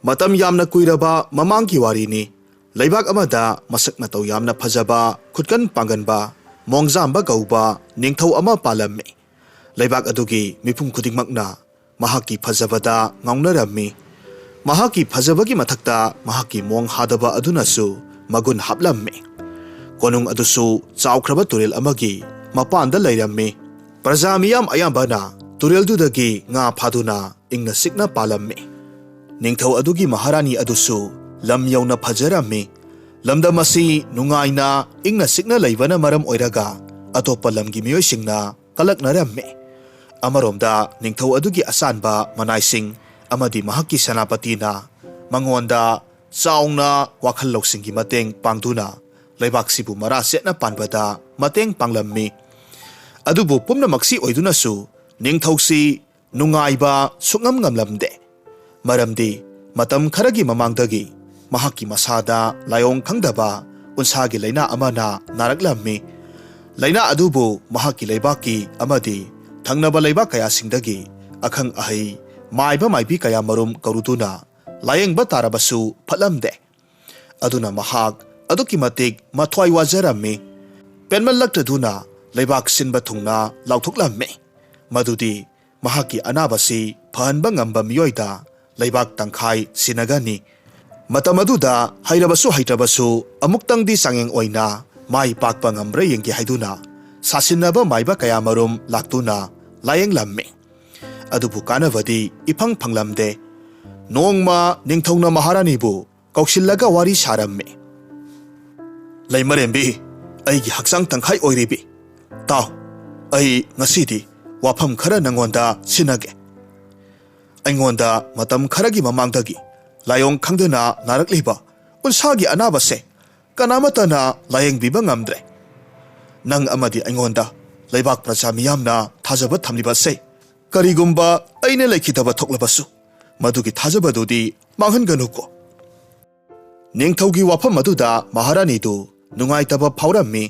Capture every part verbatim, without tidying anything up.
ꯃꯇꯝ ꯌꯥꯝꯅ ꯀꯨꯏꯔꯕ ꯃꯃꯥꯡꯒꯤ ꯋꯥꯔꯤꯅꯤ꯫ ꯂꯩꯕꯥꯛ ꯑꯃꯗ ꯃꯁꯛ ꯃꯇꯧ ꯌꯥꯝꯅ ꯐꯖꯕ, ꯈꯨꯠꯀꯟ ꯄꯥꯡꯒꯟꯕ, ꯃꯣꯡꯖꯥꯝꯕ ꯀꯧꯕ ꯅꯤꯡꯊꯧ ꯑꯃ ꯄꯥꯜꯂꯝꯃꯤ꯫ ꯂꯩꯕꯥꯛ ꯑꯗꯨꯒꯤ ꯃꯤꯄꯨꯝ ꯈꯨꯗꯤꯡꯃꯛꯅ ꯃꯍꯥꯛꯀꯤ ꯐꯖꯕꯗ ꯉꯥꯎꯅꯔꯝꯃꯤ꯫ ꯃꯍꯥꯛꯀꯤ ꯐꯖꯕꯒꯤ ꯃꯊꯛꯇ ꯃꯍꯥꯛꯀꯤ ꯃꯣꯡ ꯍꯥꯗꯕ ꯑꯗꯨꯅꯁꯨ ꯃꯒꯨꯟ ꯍꯥꯞꯂꯝꯃꯤ꯫ ꯀꯣꯅꯨꯡ ꯑꯗꯨꯁꯨ ꯆꯥꯎꯈ꯭ꯔꯕ ꯇꯨꯔꯦꯜ ꯑꯃꯒꯤ ꯃꯄꯥꯟꯗ ꯂꯩꯔꯝꯃꯤ꯫ ꯄ꯭ꯔꯖꯥ ꯃꯤꯌꯥꯝ ꯑꯌꯥꯝꯕꯅ ꯇꯨꯔꯦꯜꯗꯨꯗꯒꯤ ꯉꯥ ꯐꯥꯗꯨꯅ ꯏꯪꯅ ꯆꯤꯛꯅ ꯄꯥꯜꯂꯝꯃꯤ꯫ ꯅꯤꯡꯊꯧ ꯑꯗꯨꯒꯤ ꯃꯍꯥꯔꯥꯅꯤ ꯑꯗꯨꯁꯨ ꯂꯝ ꯌꯧꯅ ꯐꯖꯔꯝꯃꯤ꯫ ꯂꯝꯗꯝ ꯑꯁꯤ ꯅꯨꯡꯉꯥꯏꯅ ꯏꯪꯅ ꯆꯤꯛꯅ ꯂꯩꯕꯅ ꯃꯔꯝ ꯑꯣꯏꯔꯒ ꯑꯇꯣꯞꯄ ꯂꯝꯒꯤ ꯃꯤꯑꯣꯏꯁꯤꯡꯅ ꯀꯂꯛꯅꯔꯝꯃꯤ꯫ ꯑꯃꯔꯣꯝꯗ ꯅꯤꯡꯊꯧ ꯑꯗꯨꯒꯤ ꯑꯆꯥꯟꯕ ꯃꯅꯥꯏꯁꯤꯡ ꯑꯃꯗꯤ ꯃꯍꯥꯛꯀꯤ ꯁꯦꯅꯥꯄꯇꯤꯅ ꯃꯉꯣꯟꯗ ꯆꯥꯎꯅ ꯋꯥꯈꯜ ꯂꯧꯁꯤꯡꯒꯤ ꯃꯇꯦꯡ ꯄꯥꯡꯗꯨꯅ ꯂꯩꯕꯥꯛꯁꯤꯕꯨ ꯃꯔꯥ ꯆꯦꯠꯅ ꯄꯥꯟꯕꯗ ꯃꯇꯦꯡ ꯄꯥꯡꯂꯝꯃꯤ꯫ ꯑꯗꯨꯕꯨ ꯄꯨꯝꯅꯃꯛꯁꯤ ꯑꯣꯏꯗꯨꯅꯁꯨ ꯅꯤꯡꯊꯧꯁꯤ ꯅꯨꯡꯉꯥꯏꯕ ꯁꯨꯛꯉꯝ ꯉꯝꯂꯝꯗꯦ꯫ ꯃꯔꯝꯗꯤ ꯃꯇꯝ ꯈꯔꯒꯤ ꯃꯃꯥꯡꯗꯒꯤ ꯃꯍꯥꯛꯀꯤ ꯃꯁꯥꯗ ꯂꯥꯏꯑꯣꯡ ꯈꯪꯗꯕ ꯎꯟꯁꯥꯒꯤ ꯂꯥꯏꯅꯥ ꯑꯃꯅ ꯅꯥꯔꯛꯂꯝꯃꯤ꯫ ꯂꯥꯏꯅꯥ ꯑꯗꯨꯕꯨ ꯃꯍꯥꯛꯀꯤ ꯂꯩꯕꯥꯛꯀꯤ ꯑꯃꯗꯤ ꯊꯪꯅꯕ ꯂꯩꯕꯥꯛ ꯀꯌꯥꯁꯤꯡꯗꯒꯤ ꯑꯈꯪ ꯑꯍꯩ ꯃꯥꯏꯕ ꯃꯥꯏꯕꯤ ꯀꯌꯥ ꯃꯔꯨꯝ ꯀꯧꯔꯨꯗꯨꯅ ꯂꯥꯌꯦꯡꯕ ꯇꯥꯔꯕꯁꯨ ꯐꯠꯂꯝꯗꯦ꯫ ꯑꯗꯨꯅ ꯃꯍꯥꯛ ꯑꯗꯨꯛꯀꯤ ꯃꯇꯤꯛ ꯃꯊ꯭ꯋꯥꯏ ꯋꯥꯖꯔꯝꯃꯤ꯫ ꯄꯦꯟꯃꯜꯂꯛꯇꯗꯨꯅ ꯂꯩꯕꯥꯛ ꯁꯤꯟꯕ ꯊꯨꯡꯅ ꯂꯥꯎꯊꯣꯛꯂꯝꯃꯤ꯫ ꯃꯗꯨꯗꯤ ꯃꯍꯥꯛꯀꯤ ꯑꯅꯥꯕꯁꯤ ꯐꯍꯟꯕ ꯉꯝꯕ ꯃꯤꯑꯣꯏꯗ ꯂꯩꯕꯥꯛ ꯇꯪꯈꯥꯏ ꯁꯤꯟꯅꯒꯅꯤ꯫ ꯃꯇꯝ ꯑꯗꯨꯗ ꯍꯩꯔꯕꯁꯨ ꯍꯩꯇ꯭ꯔꯕꯁꯨ ꯑꯃꯨꯛꯇꯪꯗꯤ ꯆꯥꯡꯌꯦꯡ ꯑꯣꯏꯅ ꯃꯥꯏ ꯄꯥꯛꯄ ꯉꯝꯕ꯭ꯔꯥ ꯌꯦꯡꯒꯦ ꯍꯥꯏꯗꯨꯅ ꯁꯥꯁꯤꯟꯅꯕ ꯃꯥꯏꯕ ꯀꯌꯥ ꯃꯔꯨꯝ ꯂꯥꯛꯇꯨꯅ ꯂꯥꯌꯦꯡꯂꯝꯃꯤ꯫ ꯑꯗꯨꯕꯨ ꯀꯥꯟꯅꯕꯗꯤ ꯏꯐꯪ ꯐꯪꯂꯝꯗꯦ꯫ ꯅꯣꯡꯃ ꯅꯤꯡꯊꯧꯅ ꯃꯍꯥꯔꯥꯅꯤꯕꯨ ꯀꯧꯁꯤꯜꯂꯒ ꯋꯥꯔꯤ ꯁꯥꯔꯝꯃꯤ꯫ "ꯂꯩꯃꯔꯦꯝꯕꯤ, ꯑꯩꯒꯤ ꯍꯛꯆꯥꯡ ꯇꯪꯈꯥꯏ ꯑꯣꯏꯔꯤꯕꯤ, ꯇꯥꯎ, ꯑꯩ ꯉꯁꯤꯗꯤ ꯋꯥꯐꯝ ꯈꯔ ꯅꯪꯉꯣꯟꯗ ꯁꯤꯟꯅꯒꯦ꯫ ꯑꯩꯉꯣꯟꯗ ꯃꯇꯝ ꯈꯔꯒꯤ ꯃꯃꯥꯡꯗꯒꯤ ꯂꯥꯏꯑꯣꯡ ꯈꯪꯗꯅ ꯅꯥꯔꯛꯂꯤꯕ ꯎꯟꯁꯥꯒꯤ ꯑꯅꯥꯕꯁꯦ ꯀꯅꯥꯃꯠꯇꯅ ꯂꯥꯌꯦꯡꯕꯤꯕ ꯉꯝꯗ꯭ꯔꯦ꯫ ꯅꯪ ꯑꯃꯗꯤ ꯑꯩꯉꯣꯟꯗ ꯂꯩꯕꯥꯛ ꯄ꯭ꯔꯖꯥ ꯃꯤꯌꯥꯝꯅ ꯊꯥꯖꯕ ꯊꯝꯂꯤꯕꯁꯦ, ꯀꯔꯤꯒꯨꯝꯕ ꯑꯩꯅ ꯂꯩꯈꯤꯗꯕ ꯊꯣꯛꯂꯕꯁꯨ, ꯃꯗꯨꯒꯤ ꯊꯥꯖꯕꯗꯨꯗꯤ ꯃꯥꯡꯍꯟꯒꯅꯨꯀꯣ꯫" ꯅꯤꯡꯊꯧꯒꯤ ꯋꯥꯐꯝ ꯑꯗꯨꯗ ꯃꯍꯥꯔꯥꯅꯤꯗꯨ ꯅꯨꯡꯉꯥꯏꯇꯕ ꯐꯥꯎꯔꯝꯃꯤ꯫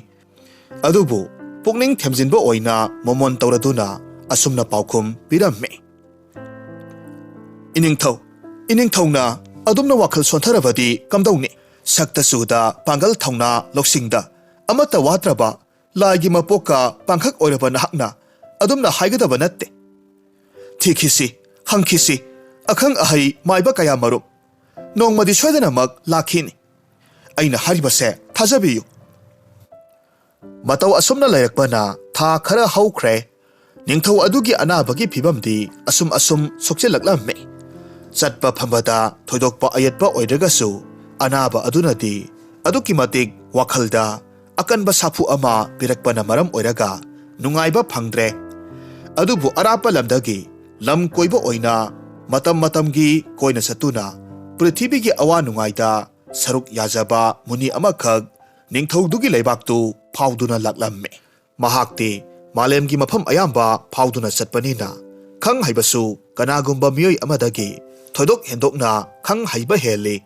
ꯑꯗꯨꯕꯨ ꯄꯨꯛꯅꯤꯡ ꯊꯦꯝꯖꯤꯟꯕ ꯑꯣꯏꯅ ꯃꯣꯃꯣꯟ ꯇꯧꯔꯗꯨꯅ ꯑꯁꯨꯝꯅ ꯄꯥꯎꯈꯨꯝ ꯄꯤꯔꯝꯃꯤ꯫ "ꯏꯅꯤꯡꯊꯧ, ꯏꯅꯤꯡꯊꯧꯅ ꯑꯗꯨꯝꯅ ꯋꯥꯈꯜ ꯁꯣꯟꯊꯔꯕꯗꯤ ꯀꯝꯗꯧꯅꯤ? ꯁꯛꯇ ꯆꯨꯗ, ꯄꯥꯡꯒꯜ ꯊꯧꯅꯥ ꯂꯧꯁꯤꯡꯗ ꯑꯃꯠꯇ ꯋꯥꯠꯇ꯭ꯔꯕ, ꯂꯥꯏꯒꯤ ꯃꯄꯣꯛꯀ ꯄꯥꯡꯈꯛ ꯑꯣꯏꯔꯕ ꯅꯍꯥꯛꯅ ꯑꯗꯨꯝꯅ ꯍꯥꯏꯒꯗꯕ ꯅꯠꯇꯦ꯫ ꯊꯤꯈꯤꯁꯤ, ꯍꯪꯈꯤꯁꯤ, ꯑꯈꯪ ꯑꯍꯩ ꯃꯥꯏꯕ ꯀꯌꯥ ꯃꯔꯨꯝ꯫ ꯅꯣꯡꯃꯗꯤ ꯁꯣꯏꯗꯅꯃꯛ ꯂꯥꯛꯈꯤꯅꯤ꯫ ꯑꯩꯅ ꯍꯥꯏꯔꯤꯕꯁꯦ ꯊꯥꯖꯕꯤꯌꯨ꯫ ꯃꯇꯧ ꯑꯁꯨꯝꯅ ꯂꯩꯔꯛꯄꯅ ꯊꯥ ꯈꯔ ꯍꯧꯈ꯭ꯔꯦ꯫ ꯅꯤꯡꯊꯧ ꯑꯗꯨꯒꯤ ꯑꯅꯥꯕꯒꯤ ꯐꯤꯕꯝꯗꯤ ꯑꯁꯨꯝ ꯑꯁꯨꯝ ꯁꯣꯛꯆꯤꯜꯂꯛꯂꯝꯃꯤ꯫ ꯆꯠꯄ ꯐꯝꯕꯗ ꯊꯣꯏꯗꯣꯛꯄ ꯑꯌꯦꯠꯄ ꯑꯣꯏꯗ꯭ꯔꯒꯁꯨ, ꯑꯅꯥꯕ ꯑꯗꯨꯅꯗꯤ ꯑꯗꯨꯛꯀꯤ ꯃꯇꯤꯛ ꯋꯥꯈꯜꯗ ꯑꯀꯟꯕ ꯁꯥꯐꯨ ꯑꯃ ꯄꯤꯔꯛꯄꯅ ꯃꯔꯝ ꯑꯣꯏꯔꯒ ꯅꯨꯡꯉꯥꯏꯕ ꯐꯪꯗ꯭ꯔꯦ꯫ ꯑꯗꯨꯕꯨ ꯑꯔꯥꯞꯄ ꯂꯝꯗꯒꯤ ꯂꯝ ꯀꯣꯏꯕ ꯑꯣꯏꯅ ꯃꯇꯝ ꯃꯇꯝꯒꯤ ꯀꯣꯏꯅ ꯆꯠꯇꯨꯅ ꯄ꯭ꯔꯤꯊꯤꯕꯤꯒꯤ ꯑꯋꯥ ꯅꯨꯡꯉꯥꯏꯗ ꯁꯔꯨꯛ ꯌꯥꯖꯕ ꯃꯨꯅꯤ ꯑꯃꯈꯛ ꯅꯤꯡꯊꯧꯗꯨꯒꯤ ꯂꯩꯕꯥꯛꯇꯨ ꯐꯥꯎꯗꯨꯅ ꯂꯥꯛꯂꯝꯃꯤ꯫ ꯃꯍꯥꯛꯇꯤ ꯃꯥꯂꯦꯝꯒꯤ ꯃꯐꯝ ꯑꯌꯥꯝꯕ ꯐꯥꯎꯗꯨꯅ ꯆꯠꯄꯅꯤꯅ, ꯈꯪ ꯍꯩꯕꯁꯨ ꯀꯅꯥꯒꯨꯝꯕ ꯃꯤꯑꯣꯏ ꯑꯃꯗꯒꯤ ꯊꯣꯏꯗꯣꯛ ꯍꯦꯟꯗꯣꯛꯅ ꯈꯪ ꯍꯩꯕ ꯍꯦꯜꯂꯤ꯫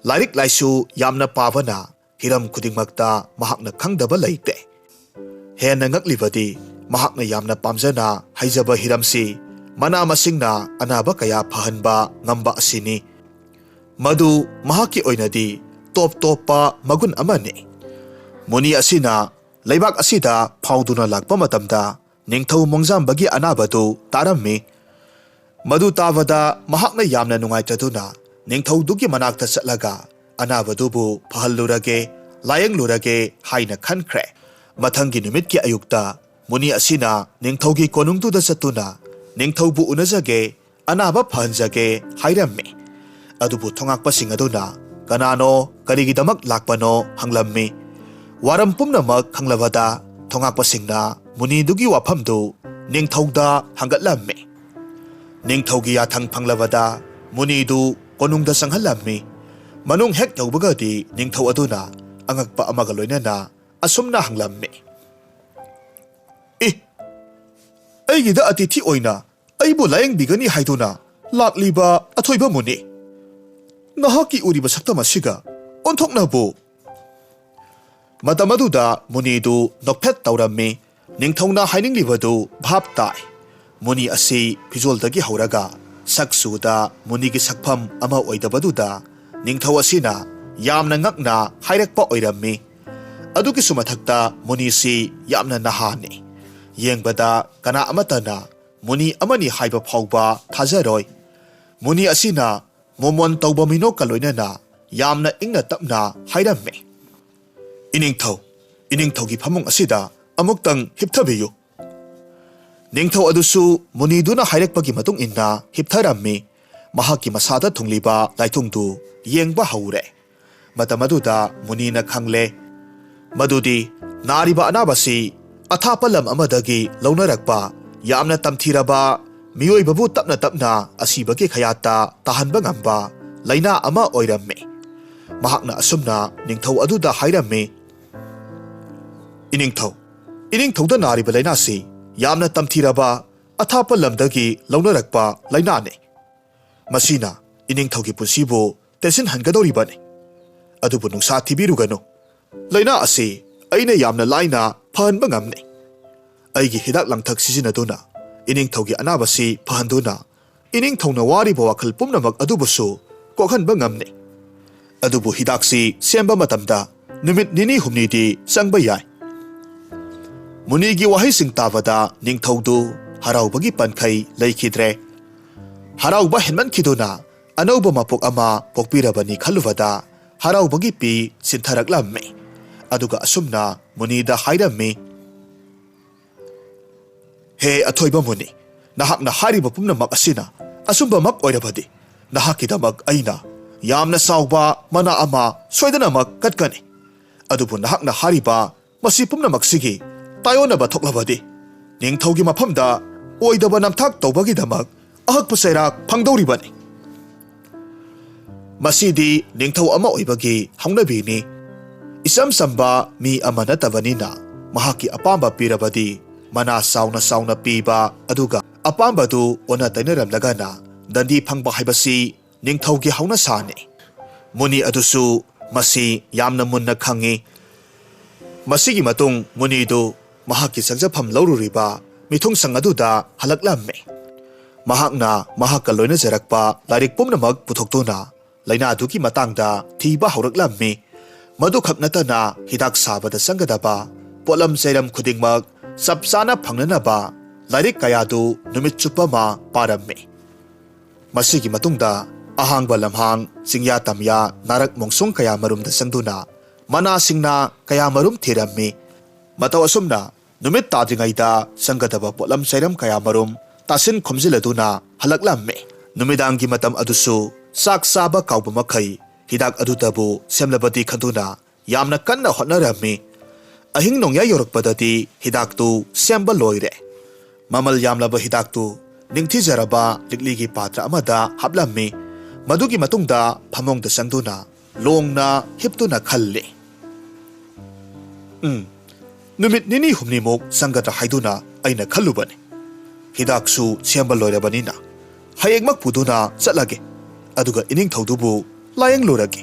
ꯂꯥꯏꯔꯤꯛ ꯂꯥꯏꯁꯨ ꯌꯥꯝꯅ ꯄꯥꯕꯅ ꯍꯤꯔꯝ ꯈꯨꯗꯤꯡꯃꯛꯇ ꯃꯍꯥꯛꯅ ꯈꯪꯗꯕ ꯂꯩꯇꯦ꯫ ꯍꯦꯟꯅ ꯉꯛꯂꯤꯕꯗꯤ, ꯃꯍꯥꯛꯅ ꯌꯥꯝꯅ ꯄꯥꯝꯖꯅ ꯍꯩꯖꯕ ꯍꯤꯔꯝꯁꯤ ꯃꯅꯥ ꯃꯁꯤꯡꯅ ꯑꯅꯥꯕ ꯀꯌꯥ ꯐꯍꯟꯕ ꯉꯝꯕ ꯑꯁꯤꯅꯤ꯫ ꯃꯗꯨ ꯃꯍꯥꯛꯀꯤ ꯑꯣꯏꯅꯗꯤ ꯇꯣꯞ ꯇꯣꯞꯄ ꯃꯒꯨꯟ ꯑꯃꯅꯤ꯫ ꯃꯨꯅꯤ ꯑꯁꯤꯅ ꯂꯩꯕꯥꯛ ꯑꯁꯤꯗ ꯐꯥꯎꯗꯨꯅ ꯂꯥꯛꯄ ꯃꯇꯝꯗ, ꯅꯤꯡꯊꯧ ꯃꯣꯡꯖꯥꯝꯕꯒꯤ ꯑꯅꯥꯕꯗꯨ ꯇꯥꯔꯝꯃꯤ꯫ ꯃꯗꯨ ꯇꯥꯕꯗ ꯃꯍꯥꯛꯅ ꯌꯥꯝꯅ ꯅꯨꯡꯉꯥꯏꯇꯗꯨꯅ ꯅꯤꯡꯊꯧꯗꯨꯒꯤ ꯃꯅꯥꯛꯇ ꯆꯠꯂꯒ ꯑꯅꯥꯕꯗꯨꯕꯨ ꯐꯍꯜꯂꯨꯔꯒꯦ, ꯂꯥꯌꯦꯡꯂꯨꯔꯒꯦ ꯍꯥꯏꯅ ꯈꯟꯈ꯭ꯔꯦ꯫ ꯃꯊꯪꯒꯤ ꯅꯨꯃꯤꯠꯀꯤ ꯑꯌꯨꯛꯇ ꯃꯨꯅꯤ ꯑꯁꯤꯅ ꯅꯤꯡꯊꯧꯒꯤ ꯀꯣꯅꯨꯡꯗꯨꯗ ꯆꯠꯇꯨꯅ ꯅꯤꯡꯊꯧꯕꯨ ꯎꯅꯖꯒꯦ, ꯑꯅꯥꯕ ꯐꯍꯟꯖꯒꯦ ꯍꯥꯏꯔꯝꯃꯤ꯫ ꯑꯗꯨꯕꯨ ꯊꯣꯉꯥꯛꯄꯁꯤꯡ ꯑꯗꯨꯅ ꯀꯅꯥꯅꯣ, ꯀꯔꯤꯒꯤꯗꯃꯛ ꯂꯥꯛꯄꯅꯣ ꯍꯪꯂꯝꯃꯤ꯫ ꯋꯥꯔꯝ ꯄꯨꯝꯅꯃꯛ ꯈꯪꯂꯕꯗ ꯊꯣꯉꯥꯛꯄꯁꯤꯡꯅ ꯃꯨꯅꯤꯗꯨꯒꯤ ꯋꯥꯐꯝꯗꯨ ꯅꯤꯡꯊꯧꯗ ꯍꯪꯒꯠꯂꯝꯃꯤ꯫ ꯅꯤꯡꯊꯧꯒꯤ ꯌꯥꯊꯪ ꯐꯪꯂꯕꯗ ꯃꯨꯅꯤꯗꯨ ꯀꯣꯅꯨꯡꯗ ꯆꯪꯍꯜꯂꯝꯃꯤ꯫ ꯃꯅꯨꯡ ꯍꯦꯛ ꯌꯧꯕꯒꯗꯤ ꯅꯤꯡꯊꯧ ꯑꯗꯨꯅ ꯑꯉꯛꯄ ꯑꯃꯒ ꯂꯣꯏꯅꯅ ꯑꯁꯨꯝꯅ ꯍꯪꯂꯝꯃꯤ, "ꯏ, ꯑꯩꯒꯤꯗ ꯑꯇꯤꯊꯤ ꯑꯣꯏꯅ ꯑꯩꯕꯨ ꯂꯥꯌꯦꯡꯕꯤꯒꯅꯤ ꯍꯥꯏꯗꯨꯅ ꯂꯥꯛꯂꯤꯕ ꯑꯊꯣꯏꯕ ꯃꯨꯅꯤ, ꯅꯍꯥꯛꯀꯤ ꯎꯔꯤꯕ ꯁꯛꯇꯝ ꯑꯁꯤꯒ ꯑꯣꯟꯊꯣꯛꯅꯕꯨ?" ꯃꯇꯝ ꯑꯗꯨꯗ ꯃꯨꯅꯤꯗꯨ ꯅꯣꯛꯐꯦꯠ ꯇꯧꯔꯝꯃꯤ꯫ ꯅꯤꯡꯊꯧꯅ ꯍꯥꯏꯅꯤꯡꯂꯤꯕꯗꯨ ꯚꯥꯞ ꯇꯥꯏ꯫ ꯃꯨꯅꯤ ꯑꯁꯤ ꯐꯤꯖꯣꯜꯗꯒꯤ ꯍꯧꯔꯒ ꯁꯛ ꯆꯨꯗ ꯃꯨꯅꯤꯒꯤ ꯁꯛꯐꯝ ꯑꯃ ꯑꯣꯏꯗꯕꯗꯨꯗ ꯅꯤꯡꯊꯧ ꯑꯁꯤꯅ ꯌꯥꯝꯅ ꯉꯛꯅ ꯍꯥꯏꯔꯛꯄ ꯑꯣꯏꯔꯝꯃꯤ꯫ ꯑꯗꯨꯒꯤꯁꯨ ꯃꯊꯛꯇ ꯃꯨꯅꯤꯁꯤ ꯌꯥꯝꯅ ꯅꯍꯥꯅꯤ꯫ ꯌꯦꯡꯕꯗ ꯀꯅꯥ ꯑꯃꯠꯇꯅ ꯃꯨꯅꯤ ꯑꯃꯅꯤ ꯍꯥꯏꯕ ꯐꯥꯎꯕ ꯊꯥꯖꯔꯣꯏ꯫ ꯃꯨꯅꯤ ꯑꯁꯤꯅ ꯃꯣꯃꯣꯟ ꯇꯧꯕ ꯃꯤꯅꯣꯛꯀ ꯂꯣꯏꯅꯅ ꯌꯥꯝꯅ ꯏꯪꯅ ꯇꯞꯅ ꯍꯥꯏꯔꯝꯃꯤ, "ꯏꯅꯤꯡꯊꯧ, ꯏꯅꯤꯡꯊꯧꯒꯤ ꯐꯃꯨꯡ ꯑꯁꯤꯗ ꯑꯃꯨꯛꯇꯪ ꯍꯤꯞꯊꯕꯤꯌꯨ꯫" ꯅꯤꯡꯊꯧ ꯑꯗꯨꯁꯨ ꯃꯨꯅꯤꯗꯨꯅ ꯍꯥꯏꯔꯛꯄꯒꯤ ꯃꯇꯨꯡ ꯏꯟꯅ ꯍꯤꯞꯊꯔꯝꯃꯤ꯫ ꯃꯍꯥꯛꯀꯤ ꯃꯁꯥꯗ ꯊꯨꯡꯂꯤꯕ ꯂꯥꯏꯊꯨꯡꯗꯨ ꯌꯦꯡꯕ ꯍꯧꯔꯦ꯫ ꯃꯇꯝ ꯑꯗꯨꯗ ꯃꯨꯅꯤꯅ ꯈꯪꯂꯦ ꯃꯗꯨꯗꯤ ꯅꯥꯔꯤꯕ ꯑꯅꯥꯕꯁꯤ ꯑꯊꯥꯞꯄ ꯂꯝ ꯑꯃꯗꯒꯤ ꯂꯧꯅꯔꯛꯄ, ꯌꯥꯝꯅ ꯇꯝꯊꯤꯔꯕ, ꯃꯤꯑꯣꯏꯕꯕꯨ ꯇꯞꯅ ꯇꯞꯅ ꯑꯁꯤꯕꯒꯤ ꯈꯌꯥꯠꯇ ꯇꯥꯍꯟꯕ ꯉꯝꯕ ꯂꯥꯏꯅꯥ ꯑꯃ ꯑꯣꯏꯔꯝꯃꯤ꯫ ꯃꯍꯥꯛꯅ ꯑꯁꯨꯝꯅ ꯅꯤꯡꯊꯧ ꯑꯗꯨꯗ ꯍꯥꯏꯔꯝꯃꯤ, "ꯏꯅꯤꯡꯊꯧ, ꯏꯅꯤꯡꯊꯧꯗ ꯅꯥꯔꯤꯕ ꯂꯥꯏꯅꯥꯁꯤ ꯌꯥꯝꯅ ꯇꯝꯊꯤꯔꯕ, ꯑꯊꯥꯞꯄ ꯂꯝꯗꯒꯤ ꯂꯧꯅꯔꯛꯄ ꯂꯥꯏꯅꯥꯅꯤ꯫ ꯃꯁꯤꯅ ꯏꯅꯤꯡꯊꯧꯒꯤ ꯄꯨꯟꯁꯤꯕꯨ ꯇꯦꯟꯁꯤꯟꯍꯟꯒꯗꯧꯔꯤꯕꯅꯤ꯫ ꯑꯗꯨꯕꯨ ꯅꯨꯡꯁꯥ ꯊꯤꯕꯤꯔꯨꯒꯅꯨ꯫ ꯂꯥꯏꯅꯥ ꯑꯁꯤ ꯑꯩꯅ ꯌꯥꯝꯅ ꯂꯥꯏꯅ ꯐꯍꯟꯕ ꯉꯝꯅꯤ꯫ ꯑꯩꯒꯤ ꯍꯤꯗꯥꯛ ꯂꯥꯡꯊꯛ ꯁꯤꯖꯤꯟꯅꯗꯨꯅ ꯏꯅꯤꯡꯊꯧꯒꯤ ꯑꯅꯥꯕꯁꯤ ꯐꯍꯟꯗꯨꯅ ꯏꯅꯤꯡꯊꯧꯅ ꯋꯥꯔꯤꯕ ꯋꯥꯈꯜ ꯄꯨꯝꯅꯃꯛ ꯑꯗꯨꯕꯨꯁꯨ ꯀꯣꯛꯍꯟꯕ ꯉꯝꯅꯤ꯫ ꯑꯗꯨꯕꯨ ꯍꯤꯗꯥꯛꯁꯤ ꯁꯦꯝꯕ ꯃꯇꯝꯗ ꯅꯨꯃꯤꯠ ꯅꯤꯅꯤ ꯍꯨꯝꯅꯤꯗꯤ ꯆꯪꯕ ꯌꯥꯏ꯫" ꯃꯨꯅꯤꯒꯤ ꯋꯥꯍꯩꯁꯤꯡ ꯇꯥꯕꯗ ꯅꯤꯡꯊꯧꯗꯨ ꯍꯔꯥꯎꯕꯒꯤ ꯄꯟꯈꯩ ꯂꯩꯈꯤꯗ꯭ꯔꯦ꯫ ꯍꯔꯥꯎꯕ ꯍꯦꯟꯃꯟꯈꯤꯗꯨꯅ ꯑꯅꯧꯕ ꯃꯄꯣꯛ ꯑꯃ ꯄꯣꯛꯄꯤꯔꯕꯅꯤ ꯈꯜꯂꯨꯕꯗ ꯍꯔꯥꯎꯕꯒꯤ ꯄꯤ ꯁꯤꯟꯊꯔꯛꯂꯝꯃꯤ꯫ ꯑꯗꯨꯒ ꯑꯁꯨꯝꯅ ꯃꯨꯅꯤꯗ ꯍꯥꯏꯔꯝꯃꯤ, "ꯍꯦ ꯑꯊꯣꯏꯕ ꯃꯨꯅꯤ, ꯅꯍꯥꯛꯅ ꯍꯥꯏꯔꯤꯕ ꯄꯨꯝꯅꯃꯛ ꯑꯁꯤꯅ ꯑꯆꯨꯝꯕꯃꯛ ꯑꯣꯏꯔꯕꯗꯤ ꯅꯍꯥꯛꯀꯤꯗꯃꯛ ꯑꯩꯅ ꯌꯥꯝꯅ ꯆꯥꯎꯕ ꯃꯅꯥ ꯑꯃ ꯁꯣꯏꯗꯅꯃꯛ ꯀꯠꯀꯅꯤ꯫ ꯑꯗꯨꯕꯨ ꯅꯍꯥꯛꯅ ꯍꯥꯏꯔꯤꯕ ꯃꯁꯤ ꯄꯨꯝꯅꯃꯛꯁꯤꯒꯤ ꯇꯥꯏꯑꯣꯟꯅꯕ ꯊꯣꯛꯂꯕꯗꯤ ꯅꯤꯡꯊꯧꯒꯤ ꯃꯐꯝꯗ ꯑꯣꯏꯗꯕ ꯅꯝꯊꯥꯛ ꯇꯧꯕꯒꯤꯗꯃꯛ ꯑꯍꯛꯄ ꯆꯩꯔꯥꯛ ꯐꯪꯗꯧꯔꯤꯕꯅꯤ꯫" ꯃꯁꯤꯗꯤ ꯅꯤꯡꯊꯧ ꯑꯃ ꯑꯣꯏꯕꯒꯤ ꯍꯧꯅꯕꯤꯅꯤ꯫ ꯏꯆꯝ ꯆꯝꯕ ꯃꯤ ꯑꯃ ꯅꯠꯇꯕꯅꯤꯅ ꯃꯍꯥꯛꯀꯤ ꯑꯄꯥꯝꯕ ꯄꯤꯔꯕꯗꯤ ꯃꯅꯥ ꯆꯥꯎꯅ ꯆꯥꯎꯅ ꯄꯤꯕ, ꯑꯗꯨꯒ ꯑꯄꯥꯝꯕꯗꯨ ꯑꯣꯟꯅ ꯇꯩꯅꯔꯝꯂꯒꯅ ꯗꯟꯗꯤ ꯐꯪꯕ ꯍꯥꯏꯕꯁꯤ ꯅꯤꯡꯊꯧꯒꯤ ꯍꯧꯅꯁꯥꯅꯤ꯫ ꯃꯨꯅꯤ ꯑꯗꯨꯁꯨ ꯃꯁꯤ ꯌꯥꯝꯅ ꯃꯨꯟꯅ ꯈꯪꯏ꯫ ꯃꯁꯤꯒꯤ ꯃꯇꯨꯡ ꯃꯨꯅꯤꯗꯨ ꯃꯍꯥꯛꯀꯤ ꯆꯪꯖꯐꯝ ꯂꯧꯔꯨꯔꯤꯕ ꯃꯤꯊꯨꯡꯁꯪ ꯑꯗꯨꯗ ꯍꯜꯂꯛꯂꯝꯃꯤ꯫ ꯃꯍꯥꯛꯅ ꯃꯍꯥꯛꯀ ꯂꯣꯏꯅꯖꯔꯛꯄ ꯂꯥꯏꯔꯤꯛ ꯄꯨꯝꯅꯃꯛ ꯄꯨꯊꯣꯛꯇꯨꯅ ꯂꯥꯏꯅꯥꯗꯨꯒꯤ ꯃꯇꯥꯡꯗ ꯊꯤꯕ ꯍꯧꯔꯛꯂꯝꯃꯤ꯫ ꯃꯗꯨꯈꯛ ꯅꯠꯇꯅ ꯍꯤꯗꯥꯛ ꯁꯥꯕꯗ ꯆꯪꯒꯗꯕ ꯄꯣꯠꯂꯝ ꯆꯩꯔꯝ ꯈꯨꯗꯤꯡꯃꯛ ꯆꯞ ꯆꯥꯅ ꯐꯪꯅꯅꯕ ꯂꯥꯏꯔꯤꯛ ꯀꯌꯥꯗꯨ ꯅꯨꯃꯤꯠ ꯆꯨꯞꯄ ꯑꯃ ꯄꯥꯔꯝꯃꯤ꯫ ꯃꯁꯤꯒꯤ ꯃꯇꯨꯡꯗ ꯑꯍꯥꯡꯕ ꯂꯝꯍꯥꯡ, ꯆꯤꯡꯌꯥ ꯇꯝꯌꯥ, ꯅꯥꯔꯛ ꯃꯣꯡꯁꯣꯡ ꯀꯌꯥ ꯃꯔꯨꯝꯗ ꯆꯪꯗꯨꯅ ꯃꯅꯥꯁꯤꯡꯅ ꯀꯌꯥ ꯃꯔꯨꯝ ꯊꯤꯔꯝꯃꯤ꯫ ꯃꯇꯧ ꯑꯁꯨꯝꯅ ꯅꯨꯃꯤꯠ ꯇꯥꯗ꯭ꯔꯤꯉꯩꯗ ꯆꯪꯒꯗꯕ ꯄꯣꯠꯂꯝ ꯆꯩꯔꯝ ꯀꯌꯥ ꯃꯔꯨꯝ ꯇꯥꯁꯤꯟ ꯈꯣꯝꯖꯤꯜꯂꯗꯨꯅ ꯍꯜꯂꯛꯂꯝꯃꯤ꯫ ꯅꯨꯃꯤꯗꯥꯡꯒꯤ ꯃꯇꯝ ꯑꯗꯨꯁꯨ ꯆꯥꯛ ꯆꯥꯕ ꯀꯥꯎꯕ ꯃꯈꯩ ꯍꯤꯗꯥꯛ ꯑꯗꯨꯗꯕꯨ ꯁꯦꯝꯂꯕꯗꯤ ꯈꯟꯗꯨꯅ ꯌꯥꯝꯅ ꯀꯟꯅ ꯍꯣꯠꯅꯔꯝꯃꯤ꯫ ꯑꯍꯤꯡ ꯅꯣꯡꯌꯥꯏ ꯌꯧꯔꯛꯄꯗꯗꯤ ꯍꯤꯗꯥꯛꯇꯨ ꯁꯦꯝꯕ ꯂꯣꯏꯔꯦ꯫ ꯃꯃꯜ ꯌꯥꯝꯂꯕ ꯍꯤꯗꯥꯛꯇꯨ ꯅꯤꯡꯊꯤꯖꯔꯕ ꯂꯤꯛꯂꯤꯒꯤ ꯄꯥꯇ꯭ꯔ ꯑꯃꯗ ꯍꯥꯞꯂꯝꯃꯤ꯫ ꯃꯗꯨꯒꯤ ꯃꯇꯨꯡꯗ ꯐꯃꯨꯡꯗ ꯆꯪꯗꯨꯅ ꯂꯣꯡꯅ ꯍꯤꯞꯇꯨꯅ ꯈꯜꯂꯤ꯫ ꯎꯝ, ꯅꯨꯃꯤꯠ ꯅꯤꯅꯤ ꯍꯨꯝꯅꯤꯃꯨꯛ ꯆꯪꯒꯗ꯭ꯔꯥ ꯍꯥꯏꯗꯨꯅ ꯑꯩꯅ ꯈꯜꯂꯨꯕꯅꯤ꯫ ꯍꯤꯗꯥꯛꯁꯨ ꯁꯦꯝꯕ ꯂꯣꯏꯔꯕꯅꯤꯅ ꯍꯌꯦꯡꯃꯛ ꯄꯨꯗꯨꯅ ꯆꯠꯂꯒꯦ꯫ ꯑꯗꯨꯒ ꯏꯅꯤꯡꯊꯧꯗꯨꯕꯨ ꯂꯥꯌꯦꯡꯂꯨꯔꯒꯦ꯫